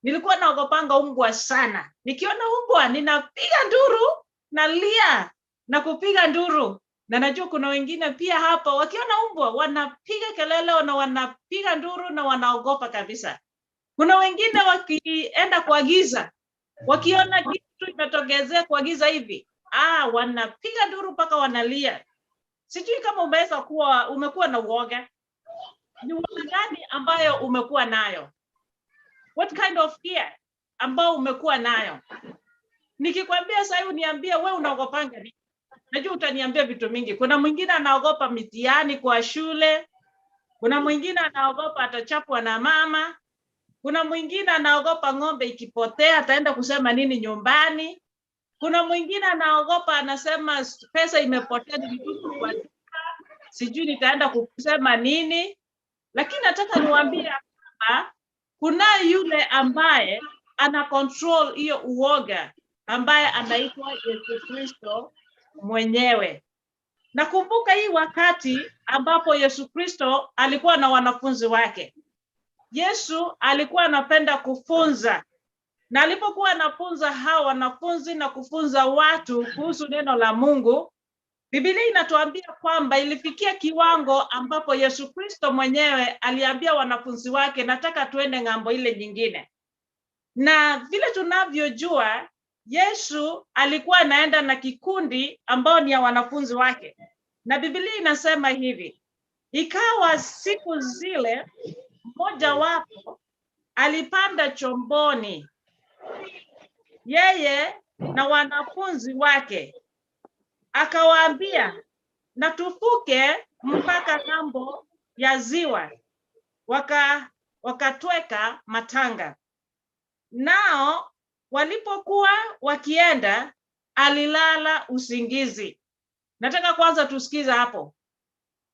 nilikuwa naogopanga umbwa sana. Nikiona umbwa ninapiga nduru, nalia na kupiga nduru. Na najua kuna wengine pia hapa wakiona umbwa wanapiga kelele na wanapiga nduru na wanaogopa kabisa. Kuna wengine wakienda kwa giza, wakiona kitu imetokezea kwa giza hivi, wanapiga nduru mpaka wanalia. Sijui kama umeweza kuwa umekuwa na uoga. Ni uoga gani ambayo umekuwa nayo? What kind of fear ambao umekuwa nayo? Nikikwambia sasa hivi uniambie wewe unaogopanga nini? Najua utaniambia vitu mingi. Kuna mwingine anaogopa mitihani kwa shule. Kuna mwingine anaogopa atachapwa na mama. Kuna mwingine anaogopa ng'ombe ikipotea ataenda kusema nini nyumbani. Kuna mwingine anaogopa anasema pesa imepotea nilitupa kwa duka, sijui nitaenda kusema nini. Lakini nataka niwaambie kwamba kuna yule ambaye ana control hiyo uoga, ambaye anaitwa Yesu Kristo mwenyewe. Nakumbuka hii wakati ambapo Yesu Kristo alikuwa na wanafunzi wake. Yesu alikuwa anapenda kufunza. Na alipokuwa anafunza hao wanafunzi na kufunza watu kuhusu neno la Mungu, Biblia inatuambia kwamba ilifikia kiwango ambapo Yesu Kristo mwenyewe aliambia wanafunzi wake, nataka tuende ng'ambo ile nyingine. Na vile tunavyojua, Yesu alikuwa anaenda na kikundi ambao ni ya wanafunzi wake, na Biblia inasema hivi: ikawa siku zile mmoja wapo alipanda chomboni, yeye na wanafunzi wake, akawaambia, na tuvuke mpaka ng'ambo ya ziwa. Wakatweka matanga. Nao walipokuwa wakienda, alilala usingizi. Nataka kwanza tusikize hapo.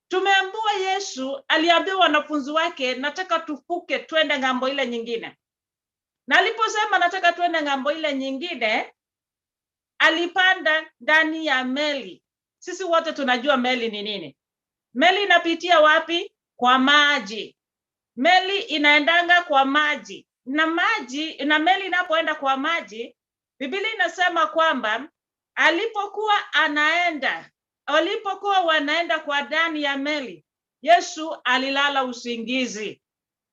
Tumeambiwa Yesu aliambia wanafunzi wake, nataka tuvuke twende ng'ambo ile nyingine. Na aliposema nataka twende ng'ambo ile nyingine, alipanda ndani ya meli. Sisi wote tunajua meli ni nini. Meli inapitia wapi? Kwa maji. Meli inaendanga kwa maji, na maji na meli inapoenda kwa maji, Biblia inasema kwamba alipokuwa anaenda, walipokuwa wanaenda kwa ndani ya meli, Yesu alilala usingizi.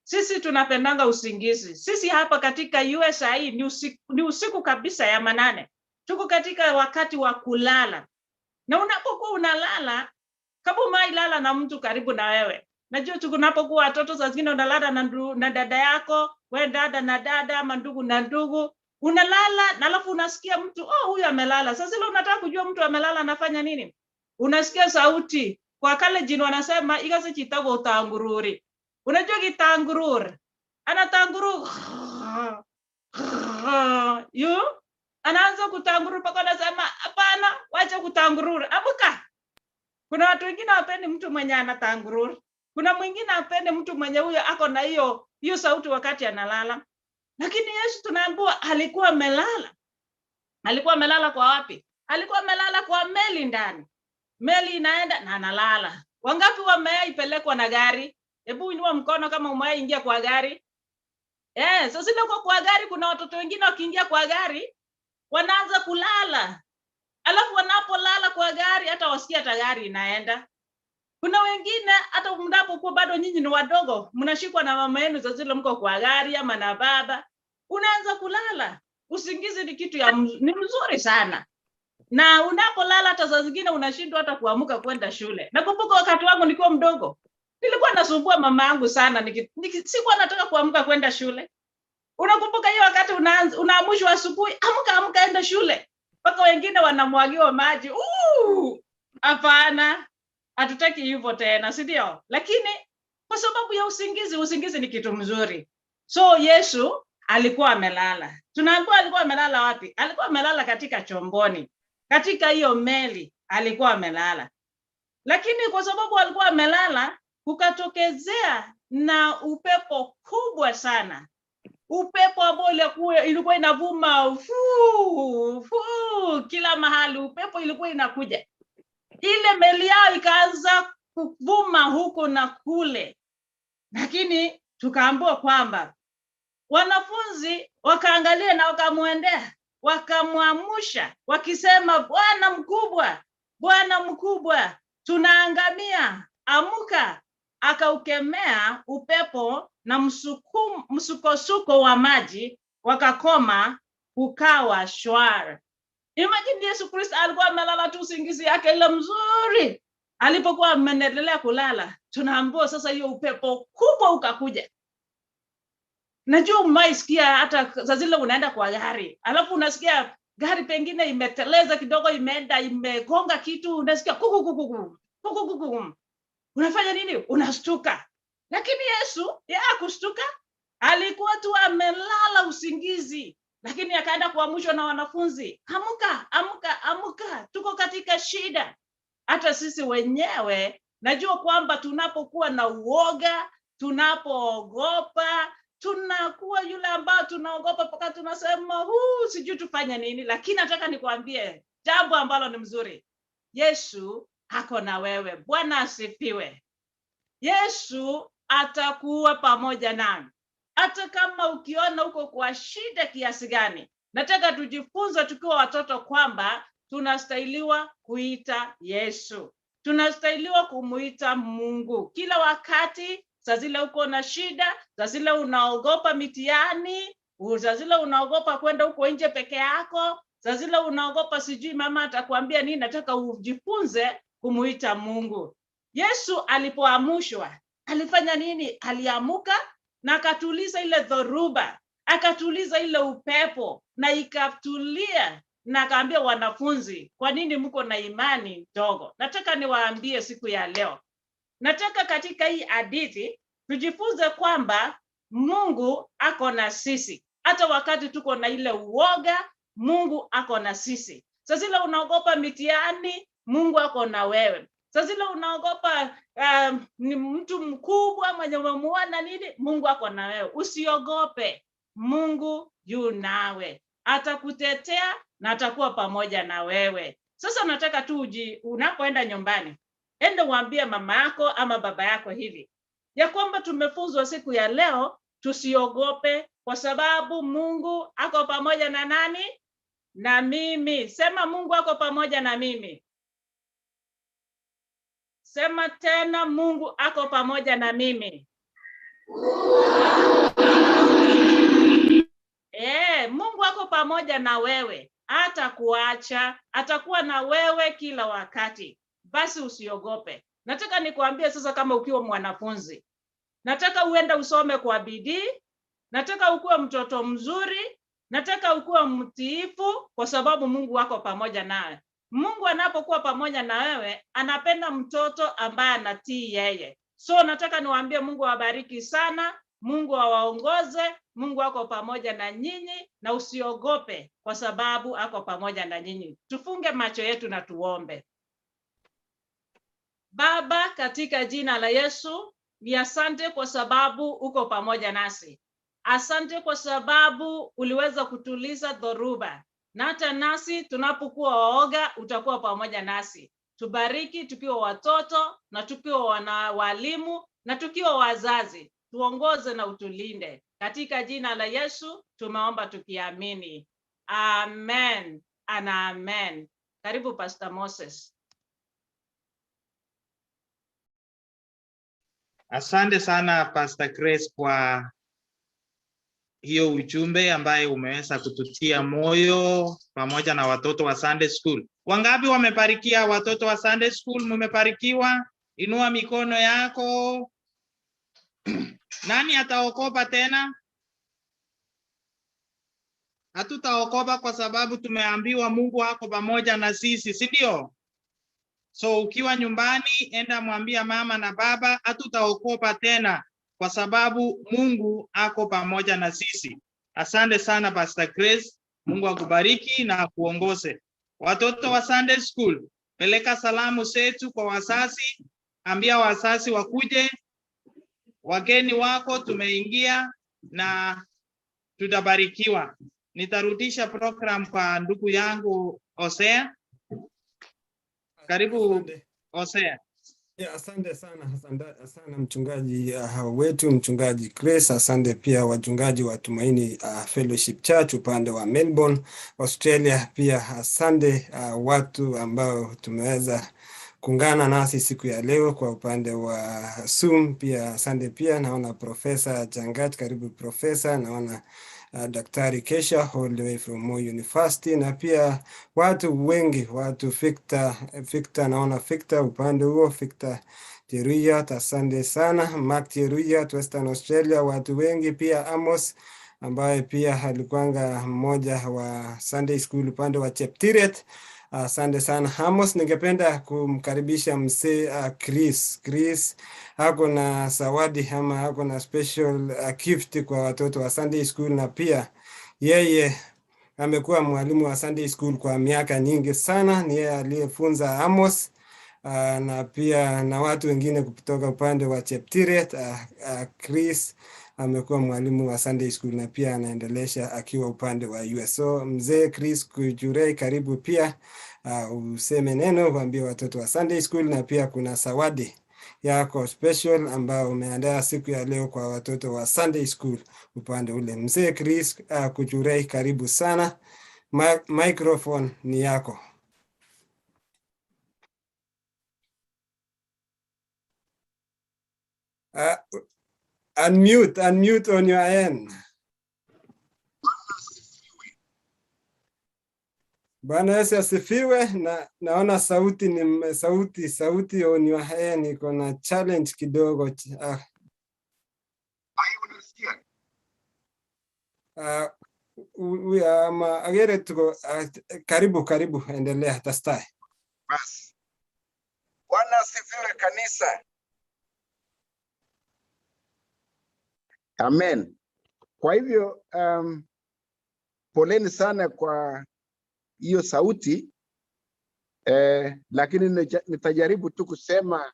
Sisi tunapendanga usingizi. Sisi hapa katika USA ni usiku kabisa ya manane, tuko katika wakati wa kulala, na unapokuwa unalala, kama umewahi na mtu karibu na wewe, najua tunapokuwa watoto saa zingine unalala na dada yako, we dada na dada, ama ndugu na ndugu, unalala na alafu unasikia mtu, oh, huyu amelala. Sasa ile unataka kujua mtu amelala anafanya nini? Unasikia sauti kwa Kalenjin wanasema ikase chitago utangururi. Unajua kitangurur, anatanguru yu anaanza kutangurura mpaka anasema hapana, wacha kutangurura, amuka. Kuna watu wengine hawapendi mtu mwenye anatangurura. Kuna mwingine hapendi mtu mwenye huyo ako na hiyo hiyo sauti wakati analala. Lakini Yesu tunaambiwa alikuwa amelala. Alikuwa amelala kwa wapi? Alikuwa amelala kwa meli ndani. Meli inaenda na analala. Wangapi wameipelekwa na gari? Hebu inua mkono kama umewahi ingia kwa gari. Sasa ile uko kwa gari, kuna watoto wengine wakiingia kwa gari wanaanza kulala. Alafu wanapolala kwa gari hata wasikia hata gari inaenda. Kuna wengine hata mnapokuwa bado nyinyi ni wadogo, mnashikwa na mama yenu za zile mko kwa gari ama na baba, unaanza kulala. Usingizi ni kitu ni mzuri sana. Na unapolala hata saa zingine unashindwa hata kuamka kwenda shule. Nakumbuka wakati wangu nikiwa mdogo, nilikuwa nasumbua mama yangu sana, sikuwa nataka kuamka kwenda shule. Unakumbuka hiyo wakati unaamshwa asubuhi, amka amka enda shule. Mpaka wengine wanamwagiwa maji. Hapana, hatutaki hivyo tena, si ndio? Lakini kwa sababu ya usingizi, usingizi ni kitu mzuri. So Yesu alikuwa amelala. Tunaambiwa alikuwa amelala wapi? Alikuwa amelala katika chomboni. Katika hiyo meli alikuwa amelala. Lakini kwa sababu alikuwa amelala, kukatokezea na upepo kubwa sana. Upepo ambao ilikuwa inavuma fuu fuu kila mahali, upepo ilikuwa inakuja. Ile meli yao ikaanza kuvuma huko na kule. Lakini tukaambiwa kwamba wanafunzi wakaangalia na wakamwendea, wakamwamusha wakisema, Bwana mkubwa, Bwana mkubwa, tunaangamia, amuka. Akaukemea upepo na msukosuko wa maji, wakakoma, kukawa shwari. Imagine Yesu Kristo alikuwa amelala tu usingizi yake ile mzuri. Alipokuwa ameendelea kulala, tunaambiwa sasa hiyo upepo kubwa ukakuja. Najua umeisikia hata saa zile unaenda kwa gari, alafu unasikia gari pengine imeteleza kidogo, imeenda imegonga kitu, unasikia kuku kuku kuku kuku. Unafanya nini? Unastuka. Lakini Yesu yeye hakustuka, alikuwa tu amelala usingizi. Lakini akaenda kuamshwa na wanafunzi, amuka, amuka, amuka, tuko katika shida. Hata sisi wenyewe najua kwamba tunapokuwa na uoga, tunapoogopa, tunakuwa yule ambao tunaogopa mpaka tunasema sijui tufanye nini. Lakini nataka nikwambie jambo ambalo ni mzuri. Yesu ako na wewe. Bwana asifiwe. Yesu atakuwa pamoja nami. Hata kama ukiona uko kwa shida kiasi gani, nataka tujifunze tukiwa watoto kwamba Tunastahiliwa kuita Yesu, tunastahiliwa kumuita Mungu kila wakati. Saa zile uko na shida, saa zile unaogopa mitihani, saa zile unaogopa kwenda huko nje peke yako, saa zile unaogopa sijui mama atakwambia nini, nataka ujifunze kumuita Mungu. Yesu alipoamushwa alifanya nini? Aliamuka na akatuliza ile dhoruba, akatuliza ile upepo na ikatulia, na akaambia wanafunzi, kwa nini mko na imani ndogo? Nataka niwaambie siku ya leo, nataka katika hii hadithi tujifunze kwamba Mungu ako na sisi hata wakati tuko na ile uoga. Mungu ako na sisi. Saa zile unaogopa mitihani, Mungu ako na wewe. Saa zile unaogopa ni mtu mkubwa mwenye umemuona nini, Mungu ako na wewe. Usiogope, Mungu yu nawe, atakutetea na atakuwa pamoja na wewe. Sasa nataka tu unapoenda nyumbani, enda uambie mama yako ama baba yako hivi ya kwamba tumefunzwa siku ya leo tusiogope, kwa sababu Mungu ako pamoja na nani? Na mimi. Sema, Mungu ako pamoja na mimi. Sema tena, Mungu ako pamoja na mimi. Mungu ako pamoja na wewe, hatakuacha, atakuwa na wewe kila wakati. Basi usiogope. Nataka nikuambie sasa, kama ukiwa mwanafunzi, nataka uende usome kwa bidii, nataka ukuwe mtoto mzuri, nataka ukuwe mtiifu, kwa sababu Mungu wako pamoja nawe. Mungu anapokuwa pamoja na wewe, anapenda mtoto ambaye anatii yeye. So nataka niwaambie, Mungu awabariki sana, Mungu awaongoze, Mungu ako pamoja na nyinyi, na usiogope kwa sababu ako pamoja na nyinyi. Tufunge macho yetu na tuombe. Baba, katika jina la Yesu, ni asante kwa sababu uko pamoja nasi. Asante kwa sababu uliweza kutuliza dhoruba, na hata nasi tunapokuwa waoga utakuwa pamoja nasi. Tubariki tukiwa watoto na tukiwa walimu na tukiwa wazazi. Tuongoze na utulinde. Katika jina la Yesu tumeomba tukiamini. Amen and amen. Karibu Pastor Moses. Asante sana Pastor Grace kwa hiyo ujumbe ambaye umeweza kututia moyo pamoja na watoto wa Sunday School. Wangapi wamebarikia watoto wa Sunday School? Mmebarikiwa? Inua mikono yako. Nani ataokopa tena? Hatutaokopa kwa sababu tumeambiwa Mungu ako pamoja na sisi, si ndio? So ukiwa nyumbani, enda mwambia mama na baba, hatutaokopa tena kwa sababu Mungu ako pamoja na sisi. Asante sana Pastor Grace, Mungu akubariki na akuongoze. Watoto wa Sunday School, peleka salamu zetu kwa wazazi, ambia wazazi wakuje, wageni wako tumeingia na tutabarikiwa. Nitarudisha program kwa ndugu yangu Hosea. Karibu Hosea. Ya, asante sana, asante sana mchungaji wetu mchungaji Grace. Asante pia wachungaji wa Tumaini Fellowship Church upande wa Melbourne, Australia. Pia asante watu ambao tumeweza kuungana nasi siku ya leo kwa upande wa Zoom. Pia asante pia naona Profesa Changat, karibu Profesa. Naona Daktari Kesha all the way from Moi University, na pia watu wengi, watu Victor, naona Victor upande huo, Victor Cheruiyot, asante sana. Mark Cheruiyot, Western Australia, watu wengi pia. Amos ambaye pia alikuanga mmoja wa Sunday School upande wa Cheptiret. Asante sana Amos. Ningependa kumkaribisha mzee Chris. Chris ako na zawadi ama ako na special gift kwa watoto wa Sunday School, na pia yeye amekuwa mwalimu wa Sunday School kwa miaka nyingi sana. Ni yeye aliyefunza Amos na pia na watu wengine kutoka upande wa Cheptiret. Chris amekuwa mwalimu wa Sunday School na pia anaendelesha akiwa upande wa US. So mzee Chris Kujurei, karibu pia useme neno, waambie watoto wa Sunday School, na pia kuna zawadi yako special ambayo umeandaa siku ya leo kwa watoto wa Sunday School upande ule. Mzee Chris Kujurei, karibu sana. Microphone ni yako. Unmute, unmute on your end. Bwana Yesu asifiwe. Na naona sauti ni sauti on your end iko na challenge kidogo. Agere tuko karibu karibu, endelea tastai. Basi. Bwana asifiwe kanisa. Amen. Kwa hivyo poleni sana kwa hiyo sauti lakini nitajaribu tu kusema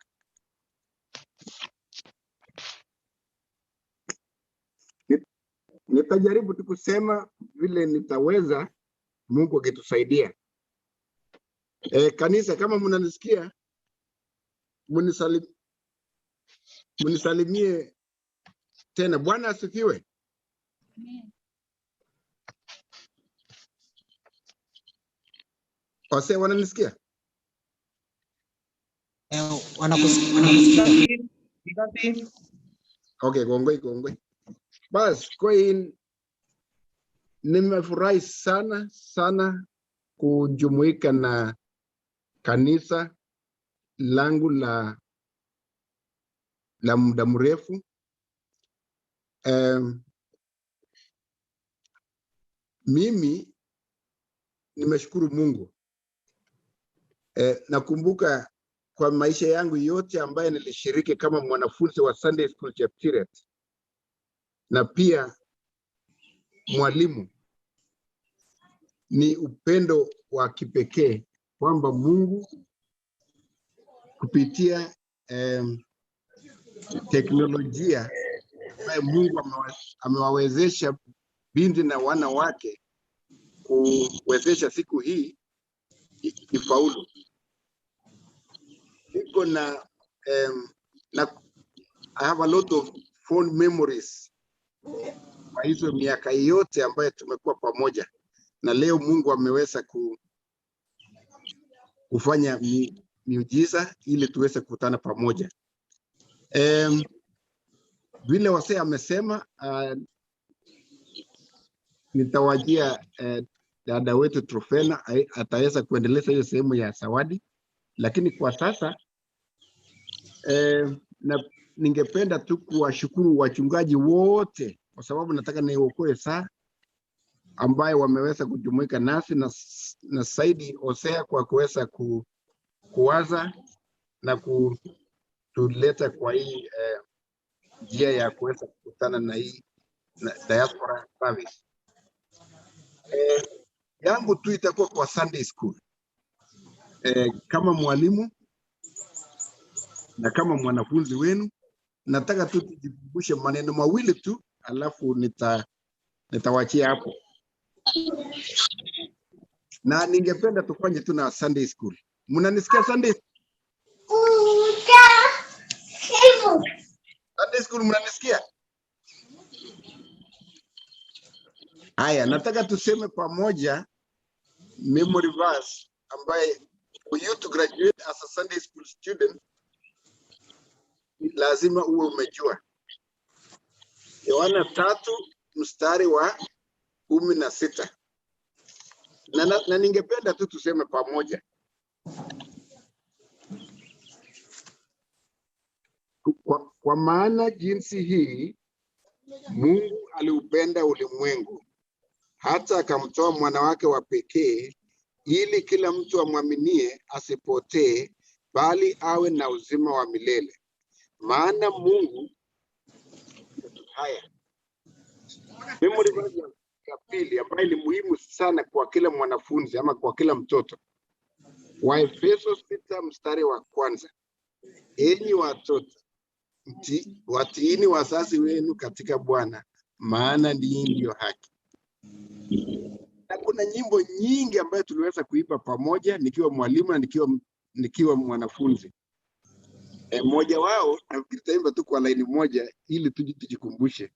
nitajaribu tu kusema vile nitaweza, Mungu akitusaidia. Kanisa, kama mnanisikia, munisalimie tena. Bwana asifiwe. Wase wananisikia? Wanakusikia. Okay, gongoi gongoi. Bas, kwa hiyo nimefurahi sana sana kujumuika na kanisa langu la muda mrefu. Mimi nimeshukuru Mungu. Nakumbuka kwa maisha yangu yote ambaye nilishiriki kama mwanafunzi wa Sunday School Cheptiret na pia mwalimu, ni upendo wa kipekee kwamba Mungu kupitia teknolojia ambaye Mungu amewawezesha binti na wana wake kuwezesha siku hii ifaulu. Niko na I have a lot of fond memories kwa hizo miaka yote ambayo tumekuwa pamoja, na leo Mungu ameweza kufanya miujiza ili tuweze kukutana pamoja. Vile wasee amesema, nitawajia dada wetu Trofena ataweza kuendeleza hiyo sehemu ya zawadi, lakini kwa sasa na ningependa tu kuwashukuru wachungaji wote kwa sababu nataka niokoe saa ambayo wameweza kujumuika nasi na Saidi Hosea kwa kuweza kuwaza na kutuleta kwa hii njia ya kuweza kukutana na hii diaspora service. Yangu tu itakuwa kwa Sunday school. Kama mwalimu na kama mwanafunzi wenu, nataka tu tujikumbushe maneno mawili tu, alafu nitawachia hapo. Na ningependa tufanye tu na Sunday school. Mnanisikia Sunday? Sunday school mnanisikia? Haya, nataka tuseme pamoja memory verse ambaye for you to graduate as a Sunday school student lazima uwe umejua. Yohana 3:16. Na ningependa tu tuseme pamoja. Kwa maana jinsi hii Mungu aliupenda ulimwengu hata akamtoa mwana wake wa pekee, ili kila mtu amwaminie asipotee, bali awe na uzima wa milele. Maana Mungu, haya memory verse ya pili ambayo ni muhimu sana kwa kila mwanafunzi ama kwa kila mtoto, Waefeso 6:1, enyi watoto watiini wazazi wenu katika Bwana, maana ndiyo haki. Na kuna nyimbo nyingi ambayo tuliweza kuimba pamoja nikiwa mwalimu na nikiwa mwanafunzi. Mmoja wao nafikiri taimba tu kwa laini moja ili tujikumbushe.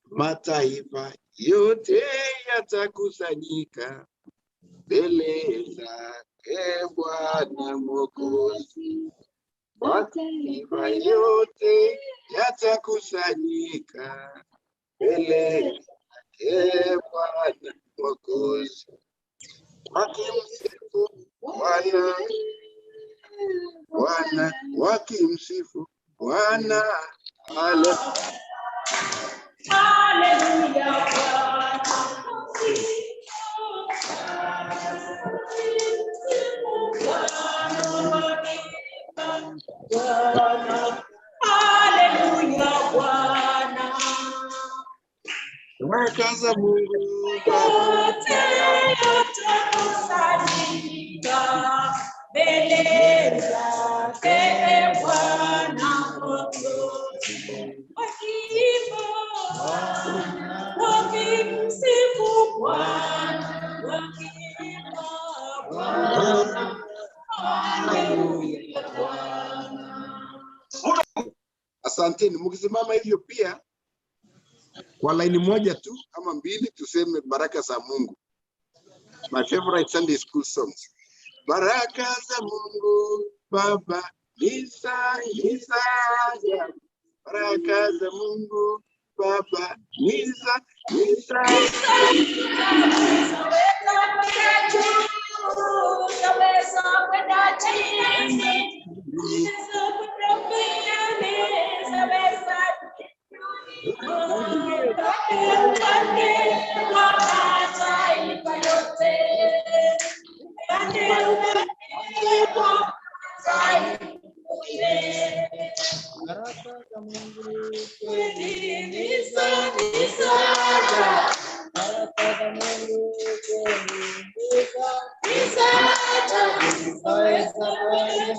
Mataifa yote yatakusanyika mbele zake Bwana Mwokozi, Mataifa yote yatakusanyika mbele zake Bwana Mwokozi, wakimsifu Bwana, Bwana, wakimsifu Bwana. Haleluya. Haleluya Bwana. Bwana. Haleluya Bwana. Baraka za Mungu Baba Yote yatakusanyika mbele zake Bwana Mwokozi. Wakiimba, wakimsifu Bwana, wakiimba Bwana. Haleluya Bwana. Asanteni. Mkisimama hivyo pia kwa laini moja tu ama mbili, tuseme baraka za Mungu. My favorite Sunday school songs. Baraka za Mungu Baba ni za ajabu. Baraka za Mungu Baba ni za Zaweza kwenda juu, zaweza kwenda chini, zaweza kwenda mbele, zaweza upande wa mataifa yote, upande wa mataifa yote. Baraka za Mungu Kweli ni za ajabu. Baraka za Mungu kweli ni za Ni za ajabu, zaweza kwenda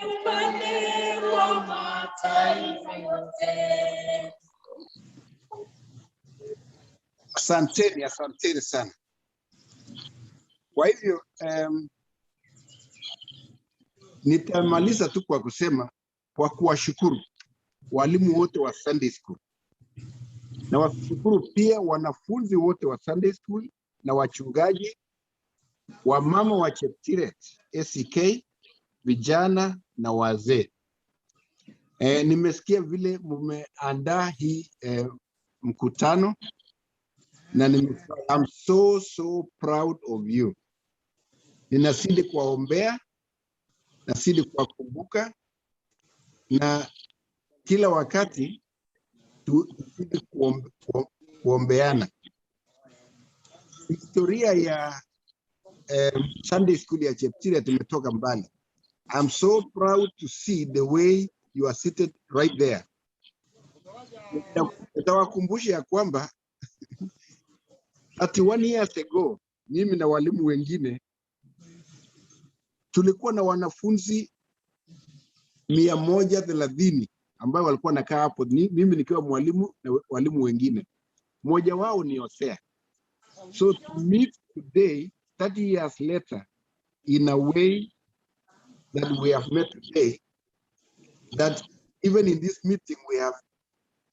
upande wa mataifa yote. Asanteni, asanteni sana. Kwa hivyo nitamaliza tu kwa kusema kwa kuwashukuru walimu wote wa Sunday school na washukuru pia wanafunzi wote wa Sunday school na wachungaji, wamama wa Cheptiret ACK, vijana na wazee. Nimesikia vile mmeandaa hii mkutano na I'm so so proud of you. Ninazidi kuwaombea, nazidi kuwakumbuka na kila wakati tuzidi kuombeana. Historia ya Sunday school ya Cheptiret tumetoka mbali. I'm so proud to see the way you are seated right there. Nitawakumbusha ya kwamba 31 years ago mimi na walimu wengine tulikuwa na wanafunzi 130 ambao walikuwa nakaa hapo, mimi nikiwa mwalimu na walimu wengine. Mmoja wao ni Hosea. So to meet today 30 years later in a way that we have met today, that even in this meeting we have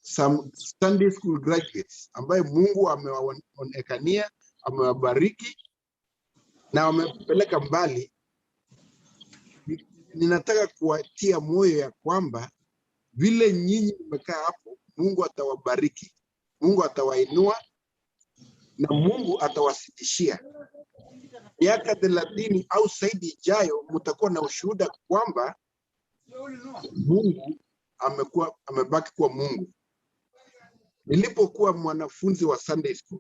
some Sunday school graduates ambaye Mungu amewaonekania, amewabariki na wamepeleka mbali. Ninataka kuwatia moyo ya kwamba vile nyinyi mmekaa hapo, Mungu atawabariki, Mungu atawainua na Mungu atawazidishia. Miaka 30 au zaidi ijayo, mtakuwa na ushuhuda kwamba Mungu amebaki kuwa Mungu. Nilipokuwa mwanafunzi wa Sunday school,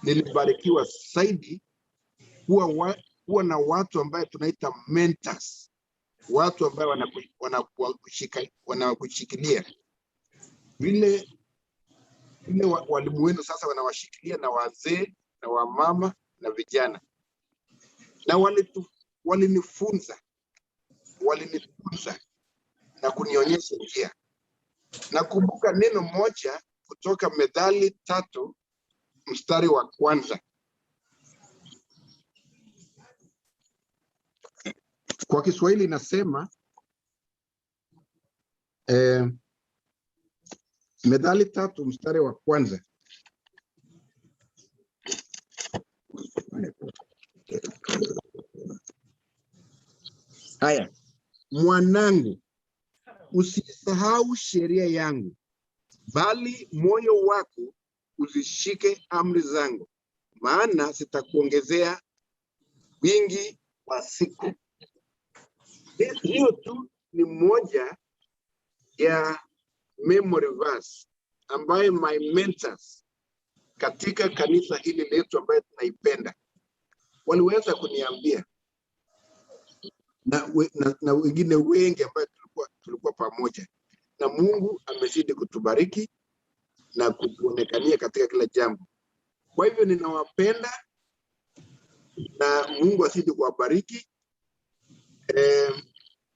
nilibarikiwa zaidi kuwa na watu ambaye tunaita mentors, watu ambaye wanakushikilia vile vile walimu wenu sasa wanawashikilia na wazee na wamama na vijana, na walinifunza na kunionyesha njia. Nakumbuka neno moja kutoka Methali 3 mstari wa 1. Kwa Kiswahili inasema Methali 3 mstari wa kwanza. Haya, mwanangu, usisahau sheria yangu, bali moyo wako uzishike amri zangu, maana sitakuongezea wingi wa siku. Hiyo tu ni moja ya memory verse ambayo my mentors katika kanisa hili letu ambayo tunaipenda waliweza kuniambia, na wengine wengi ambayo tulikuwa pamoja, na Mungu amezidi kutubariki na kutuonekania katika kila jambo. Kwa hivyo ninawapenda na Mungu azidi kuwabariki.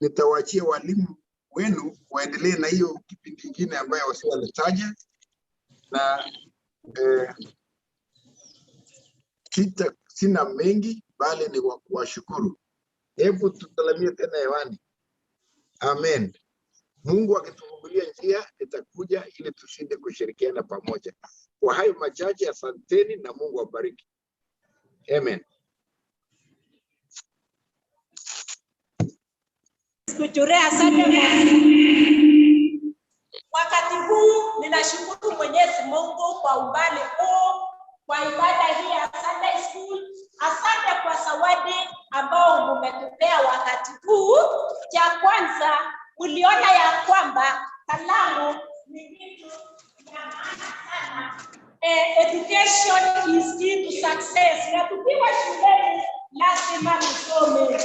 Nitawaachia walimu wenu waendelee na hiyo kipindi kingine ambayo wasiwalitaja, na sina mengi bali ni kuwashukuru. Hebu tusalamie tena hewani. Amen. Mungu akitufungulia njia itakuja ili tushinde kushirikiana pamoja. Kwa hayo machache, asanteni na Mungu awabariki. Amen. Kuchurea, asante. Wakati huu ninashukuru Mwenyezi Mungu kwa umbali huu, kwa ibada hii ya Sunday School. Asante kwa zawadi ambao mmetupea wakati huu. Cha kwanza, uliona ya kwamba kalamu ni kitu ya maana sana. Education is key to success. Na tukiwa shuleni lazima tusome.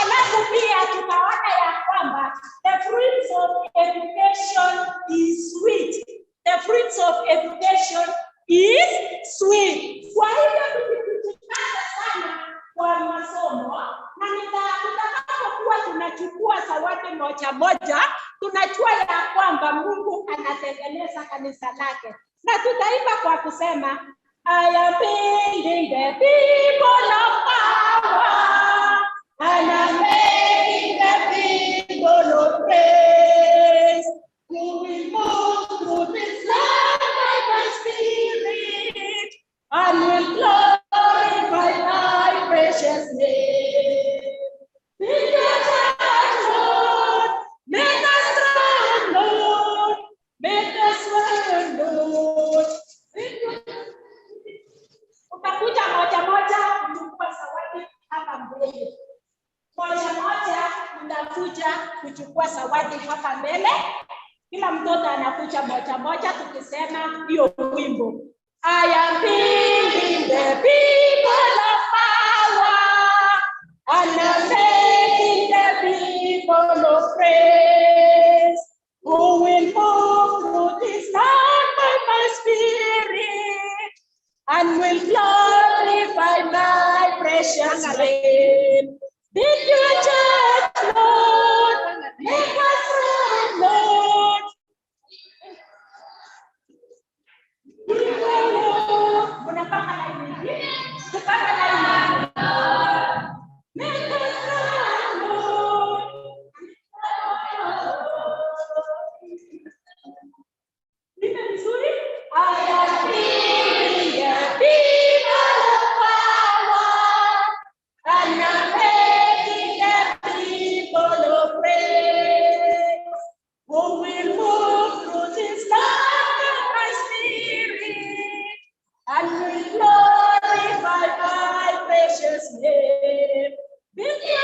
Alafu pia tukaona ya kwamba the fruits of education is sweet. The fruits of education is sweet. Kwa hivyo tukijikaza sana kwa masomo, na tutakapokuwa tunachukua zawadi moja moja, tunajua ya kwamba Mungu anatengeneza kanisa lake. Na tutaimba kwa kusema, I am building the people of power, and I'm making the people of grace. We will move through this land by my spirit, and will glorify thy precious name. Build your church, Lord, make us strong, Lord, make us one, Lord. Utakuja moja moja kuchukua zawadi hapa mbele. Moja moja utakuja kuchukua zawadi hapa mbele. Kila mtoto anakuja moja moja tukisema hiyo wimbo. I am building the people of power, and I'm making the people of praise, who will move through this land by my spirit, and will glorify my precious name. Build your church, Lord, make us strong, Lord. Unapanga laini, tupanga laini. Make us strong, Lord. Nipe vizuri. I am building the people of power, and I'm making the people of praise, who will move through this land of my spirit, and will glorify my precious name. Build your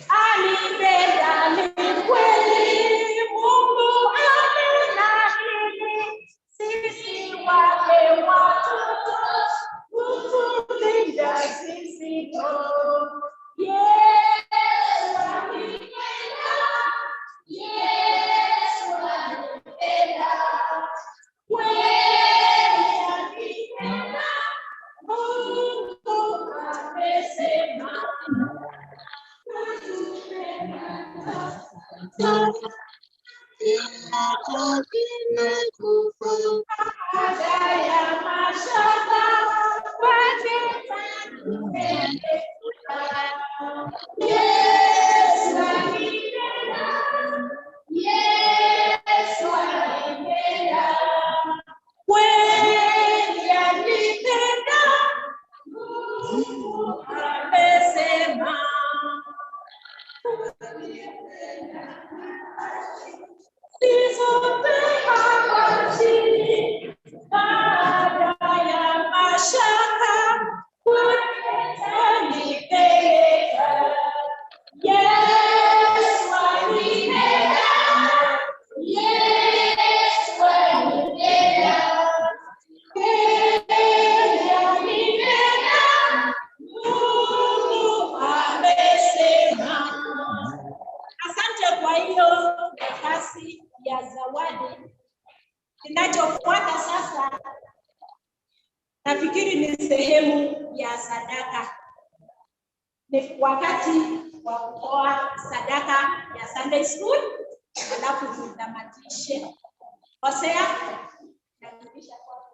Alipenda ni kweli, Mungu amenahidi, sisi wake watoto, kutulinda sisi tu. Yesu alipenda, Yesu alipenda, kweli alipenda, Asante kwa hiyo nafasi ya zawadi. Kinachofuata sasa nafikiri ni sehemu ya sadaka. Ni wakati wa kutoa sadaka ya Sunday school, alafu tutamatishe. Hosea, narudisha kwako.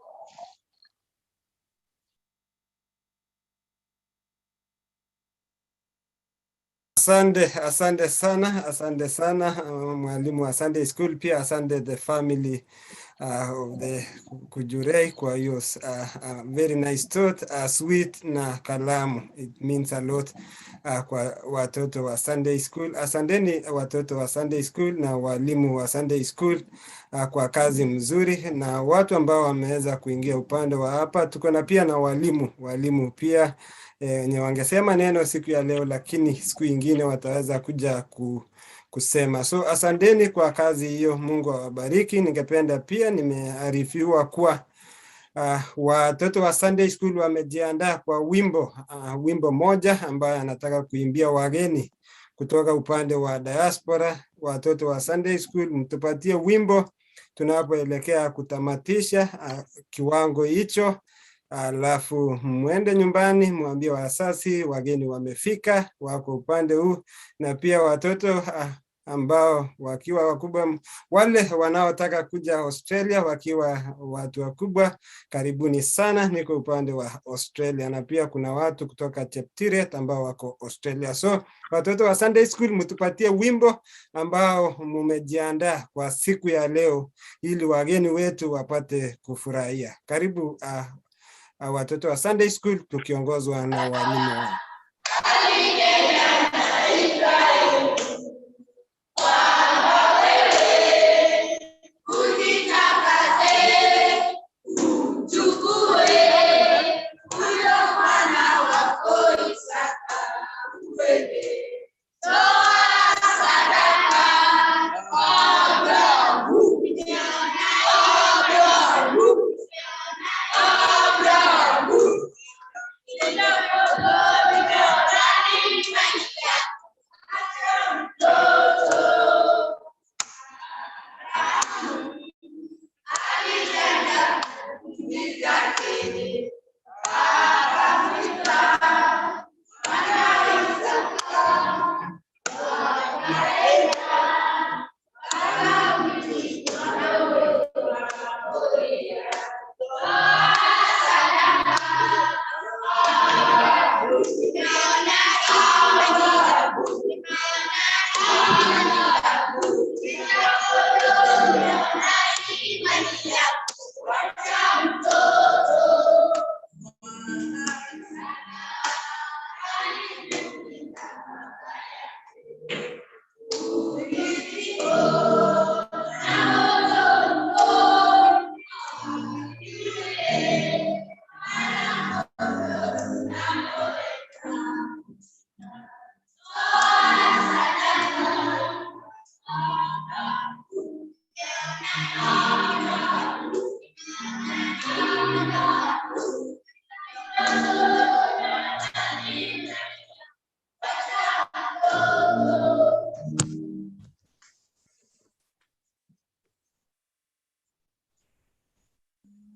Asante, asante sana, asante sana mwalimu wa Sunday School, pia asante the family of the Kujurei kwa hiyo very nice thought, sweet na kalamu. It means a lot kwa watoto wa Sunday School. Asanteni watoto wa Sunday School na walimu wa Sunday School kwa kazi mzuri, na watu ambao wameweza kuingia upande wa hapa. Tuko na pia na walimu pia wenye wangesema neno siku ya leo, lakini siku ingine wataweza kuja kusema. So asanteni kwa kazi hiyo, Mungu awabariki. Ningependa pia, nimearifiwa kuwa watoto wa Sunday School wamejiandaa kwa wimbo moja ambaye anataka kuimbia wageni kutoka upande wa diaspora. Watoto wa Sunday School, mtupatie wimbo tunapoelekea kutamatisha kiwango hicho, alafu mwende nyumbani mwambie wasasi wageni wamefika, wako upande huu, na pia watoto ambao wakiwa wakubwa, wale wanaotaka kuja Australia wakiwa watu wakubwa, karibuni sana, niko upande wa Australia, na pia kuna watu kutoka Cheptiret ambao wako Australia. So watoto wa Sunday School, mtupatie wimbo ambao mumejiandaa kwa siku ya leo ili wageni wetu wapate kufurahia. Karibu watoto wa Sunday School tukiongozwa na walimu wao.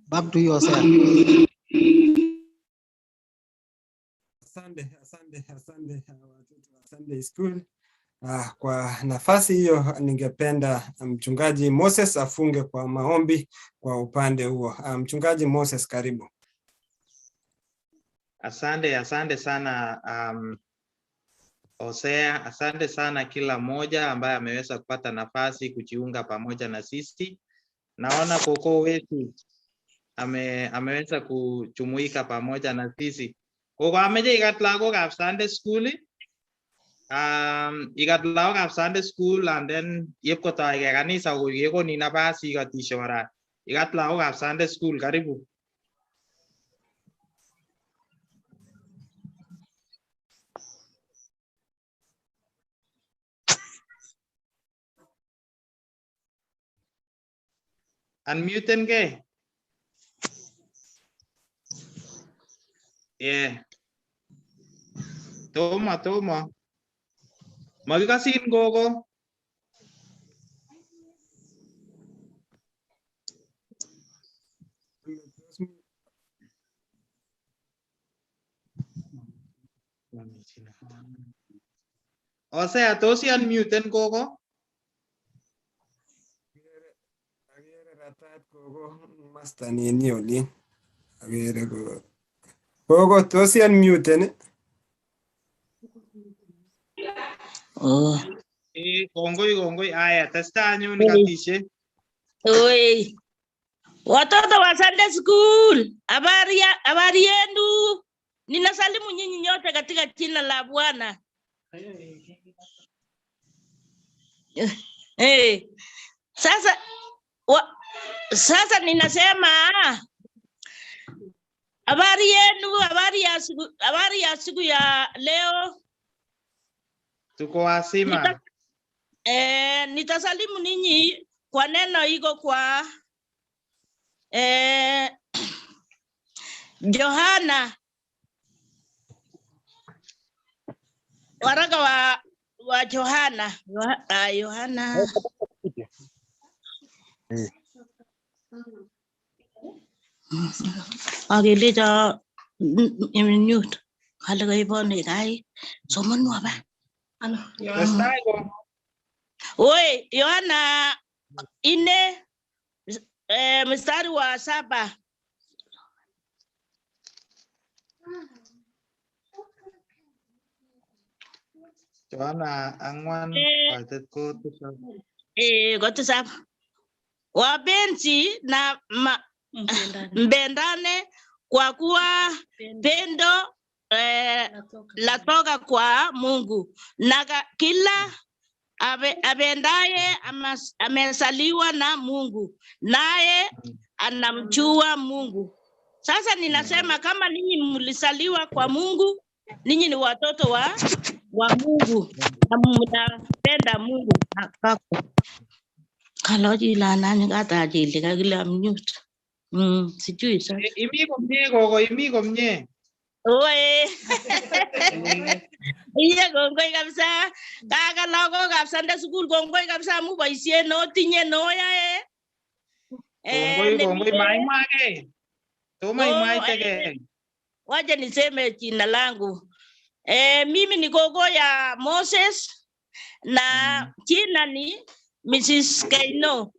Back to you, Hosea. Asante, asante, asante watoto wa Sunday School. Kwa nafasi hiyo ningependa Mchungaji Moses afunge kwa maombi kwa upande huo. Mchungaji Moses, karibu. Asante, asante sana Hosea, asante sana kila mmoja ambaye ameweza kupata nafasi kujiunga pamoja na sisi. Naona koko wetu ameweza kujumuika pamoja na sisi. Koko ameche ikat lagokab Sunday school. Ikat lagokab Sunday school and then yepkotoige kanisa kekoni nafas ikotishe kora. Ikat lagokab Sunday school, karibu. Unmute ke. Yeah. Toma, toma. Makikasin koko. Osea, tos i-unmuten koko? Ratat koko masta nini olin. Agere koko. Koko tos i-unmuten? Oh. Kongoi, kongoi. Aya, testa anyun ikatishe. Oi. Watoto wa Sunday school, habari yenu? Ninasalimu nyinyi nyote katika jina la Bwana. Sasa ninasema habari yenu, habari ya siku ya leo. Tuko wazima. Nitasalimu ninyi kwa neno iko kwa Yohana, waraka wa Yohana, Yohana. Ageleja mute. Kale kai somanwa ba. Oi, Yohana 4 mstari wa 7. Yohana 4 kaitet ko 7. Ko 7. Wapenzi na mpendane kwa kuwa pendo latoka kwa Mungu, na kila apendaye amesaliwa na Mungu, naye anamjua Mungu. Sasa ninasema kama ninyi mlisaliwa kwa Mungu, ninyi ni watoto wa Mungu na mnapenda Mungu. Kaloji la nani katajili kakila mute. Sijui sasa. Imi komie koko, imi komie. Oe. Iye kongoi kabisa. Kaka lagokab Sunday school kongoi kabisa amu boisiet notinye noyae. Kongoi, kongoi, maimwage. Toma imwaitege. Wacha niseme jina langu. Mimi ni gogo ya Moses na jina ni Mrs. Keino.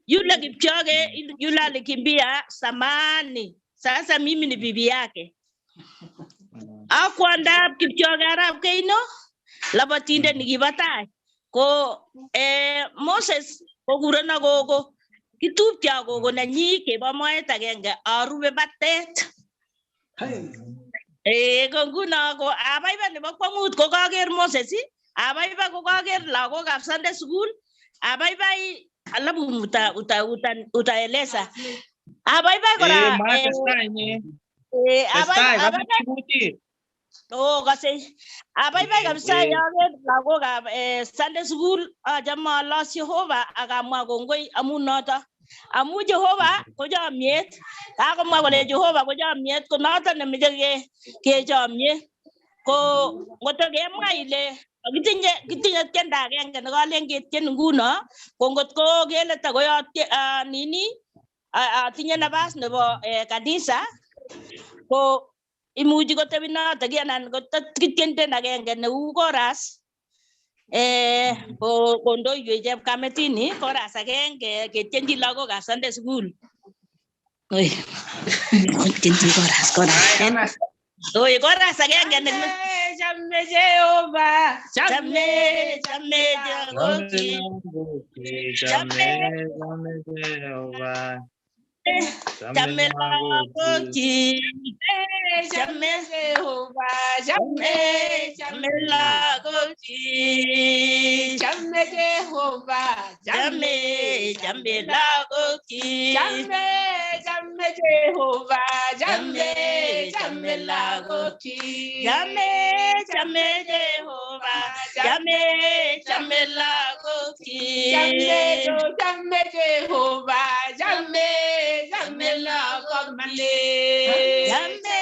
Yule Kipchoge yule alikimbia samani. Sasa mimi ni bibi yake. Akwanda Kipchoge arap Keino labatinde nikibatai. Ko Moses kokurena gogo. Kitupcho gogo nenyi kebo moet agenge arube batet. Ko nguno ko abaibai nebo kwongut ko kaker Moses, abaibai ko kaker lagokab Sunday school, abaibai alafu utaeleza. Abaibai kora abaibai kabisa yoker lagokab Sunday school achame alos Jehova akamwa kongoi amun noto. Amu Jehova ko chomyet. Kakomwa kole Jehova ko chomyet, ko noto nemeche kechomye. Ko ngoto kemwa ile kitinye tiendo agenge nekalen ketien nguno, ko ngotko kele takoyot nini atinye nafas nebo kanisa, ko imuchi kotebi notok anan kitien tiendo agenge neu chorus. Kondoiwech chepkametini chorus agenge ketyenchi lagokab Sunday school. Oi, tienchi chorus, chorus. Oi, chorus agenge ne Chame Jehova, chame, chame Jehova, Chame, chame Jehova, chame lagokchi, chame Jehova, chame, chame lagokchi, chame Jehova, chame, chame lagokchi, chame, chame Jehova, chame, chame lagokchi, chame, chame Jehova, chame, chame lagokchi, chame, chame Jehova, chame, chame lagokchi, chame,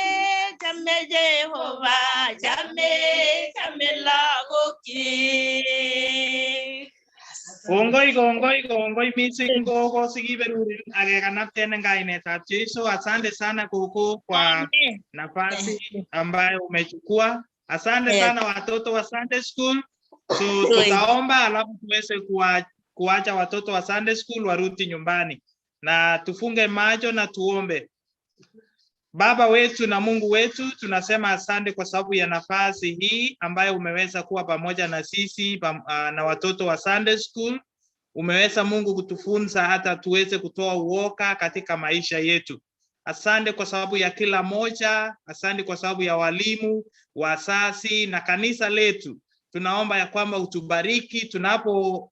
chame Jehova, chame, chame lagokchi. Kongoi, kongoi, kongoi missing gogo sikiberurin akekanapten en kainetab Jesu. Asante sana koko kwa nafasi ambayo umechukua. Asante sana watoto wa Sunday School. So tutaomba alafu tuweze kuacha watoto wa Sunday School warudi nyumbani, na tufunge macho na tuombe. Baba wetu na Mungu wetu, tunasema asante kwa sababu ya nafasi hii ambayo umeweza kuwa pamoja na sisi na watoto wa Sunday School. Umeweza Mungu kutufunza hata tuweze kutoa uoka katika maisha yetu. Asante kwa sababu ya kila moja, asante kwa sababu ya walimu, wazazi na kanisa letu. Tunaomba ya kwamba utubariki tunapo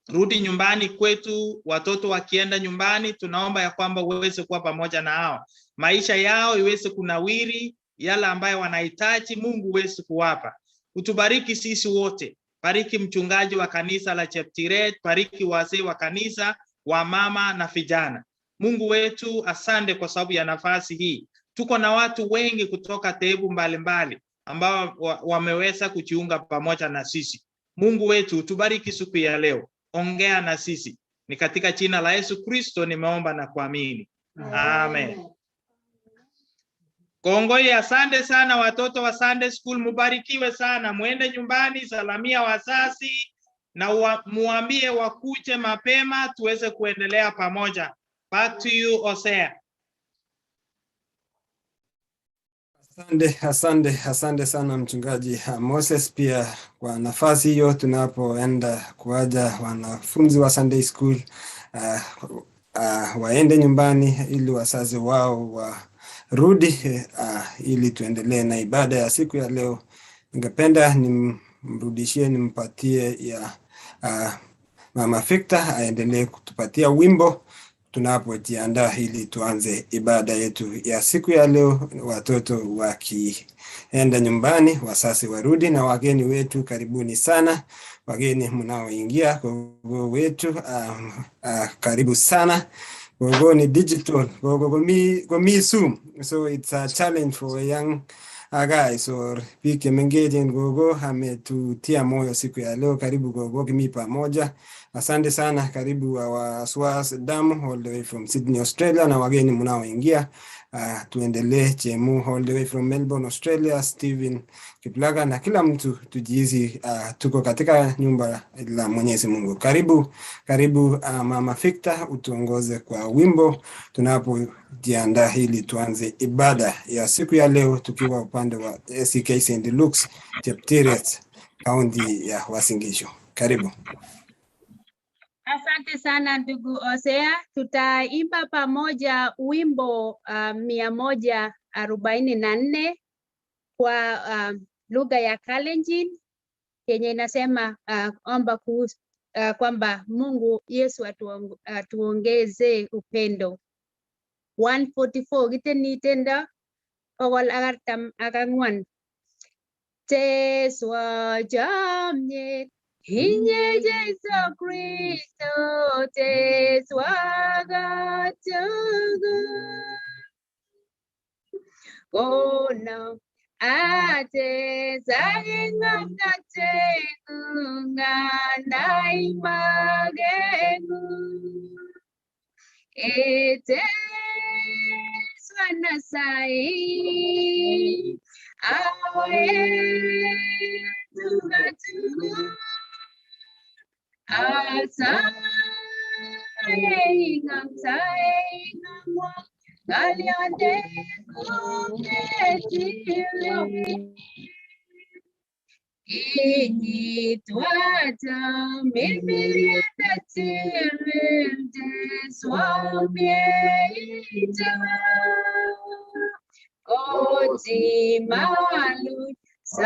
rudi nyumbani kwetu, watoto wakienda nyumbani, tunaomba ya kwamba uweze kuwa pamoja na hao, maisha yao iweze kunawiri, yale ambayo wanahitaji Mungu uweze kuwapa. Utubariki sisi wote, bariki mchungaji wa kanisa la Cheptiret, bariki wazee wa kanisa, wamama na vijana. Mungu wetu, asante kwa sababu ya nafasi hii. Tuko na watu wengi kutoka dhehebu mbalimbali ambao wameweza kujiunga pamoja na sisi. Mungu wetu, tubariki siku ya leo. Ongea na sisi. Ni katika jina la Yesu Kristo nimeomba na kuamini. Amen. Kongoi, asante sana watoto wa Sunday School, mubarikiwe sana. Muende nyumbani, salamia wazazi na muambie wakuje mapema tuweze kuendelea pamoja. Back to you, Osea. Asante, asante, asante sana mchungaji Moses pia kwa nafasi hiyo tunapoenda kuaja wanafunzi wa Sunday School waende nyumbani ili wazazi wao warudi ili tuendelee na ibada ya siku ya leo. Ningependa nimrudishie, nimpatie ya Mama Victor aendelee kutupatia wimbo tunapojiandaa ili tuanze ibada yetu ya siku ya leo, watoto wakienda nyumbani, wazazi warudi, na wageni wetu karibuni sana. Wageni mnaoingia gogo wetu karibu sana. Gogo ni digital, gogo gomi Zoom, so it's a challenge for a young guys or biik chemengechen. Gogo ametutia moyo siku ya leo. Karibu gogo, kimi pamoja. Asante sana, karibu wa Swas Damu all the way from Sydney, Australia, na wageni mnaoingia tuendelee. Chemu all the way from Melbourne, Australia, Steven Kiplaga na kila mtu tujihisi tuko katika nyumba la Mwenyezi Mungu. Karibu, karibu Mama Victor, utuongoze kwa wimbo tunapojiandaa ili tuanze ibada ya siku ya leo tukiwa upande wa ACK St. Luke's Cheptiret, kaunti ya Uasin Gishu. Karibu. Asante sana ndugu Osea, tutaimba pamoja wimbo 144 kwa lugha ya Kalenjin yenye inasema omba kuhusu, kwamba Mungu Yesu atuongeze upendo. 144 kitenitendo 144. Teswa chomyet inye Jesu Kristo, teswa katugul. Kono atesake ng'omnotengung anai makengung. Eteswa nasai awetu.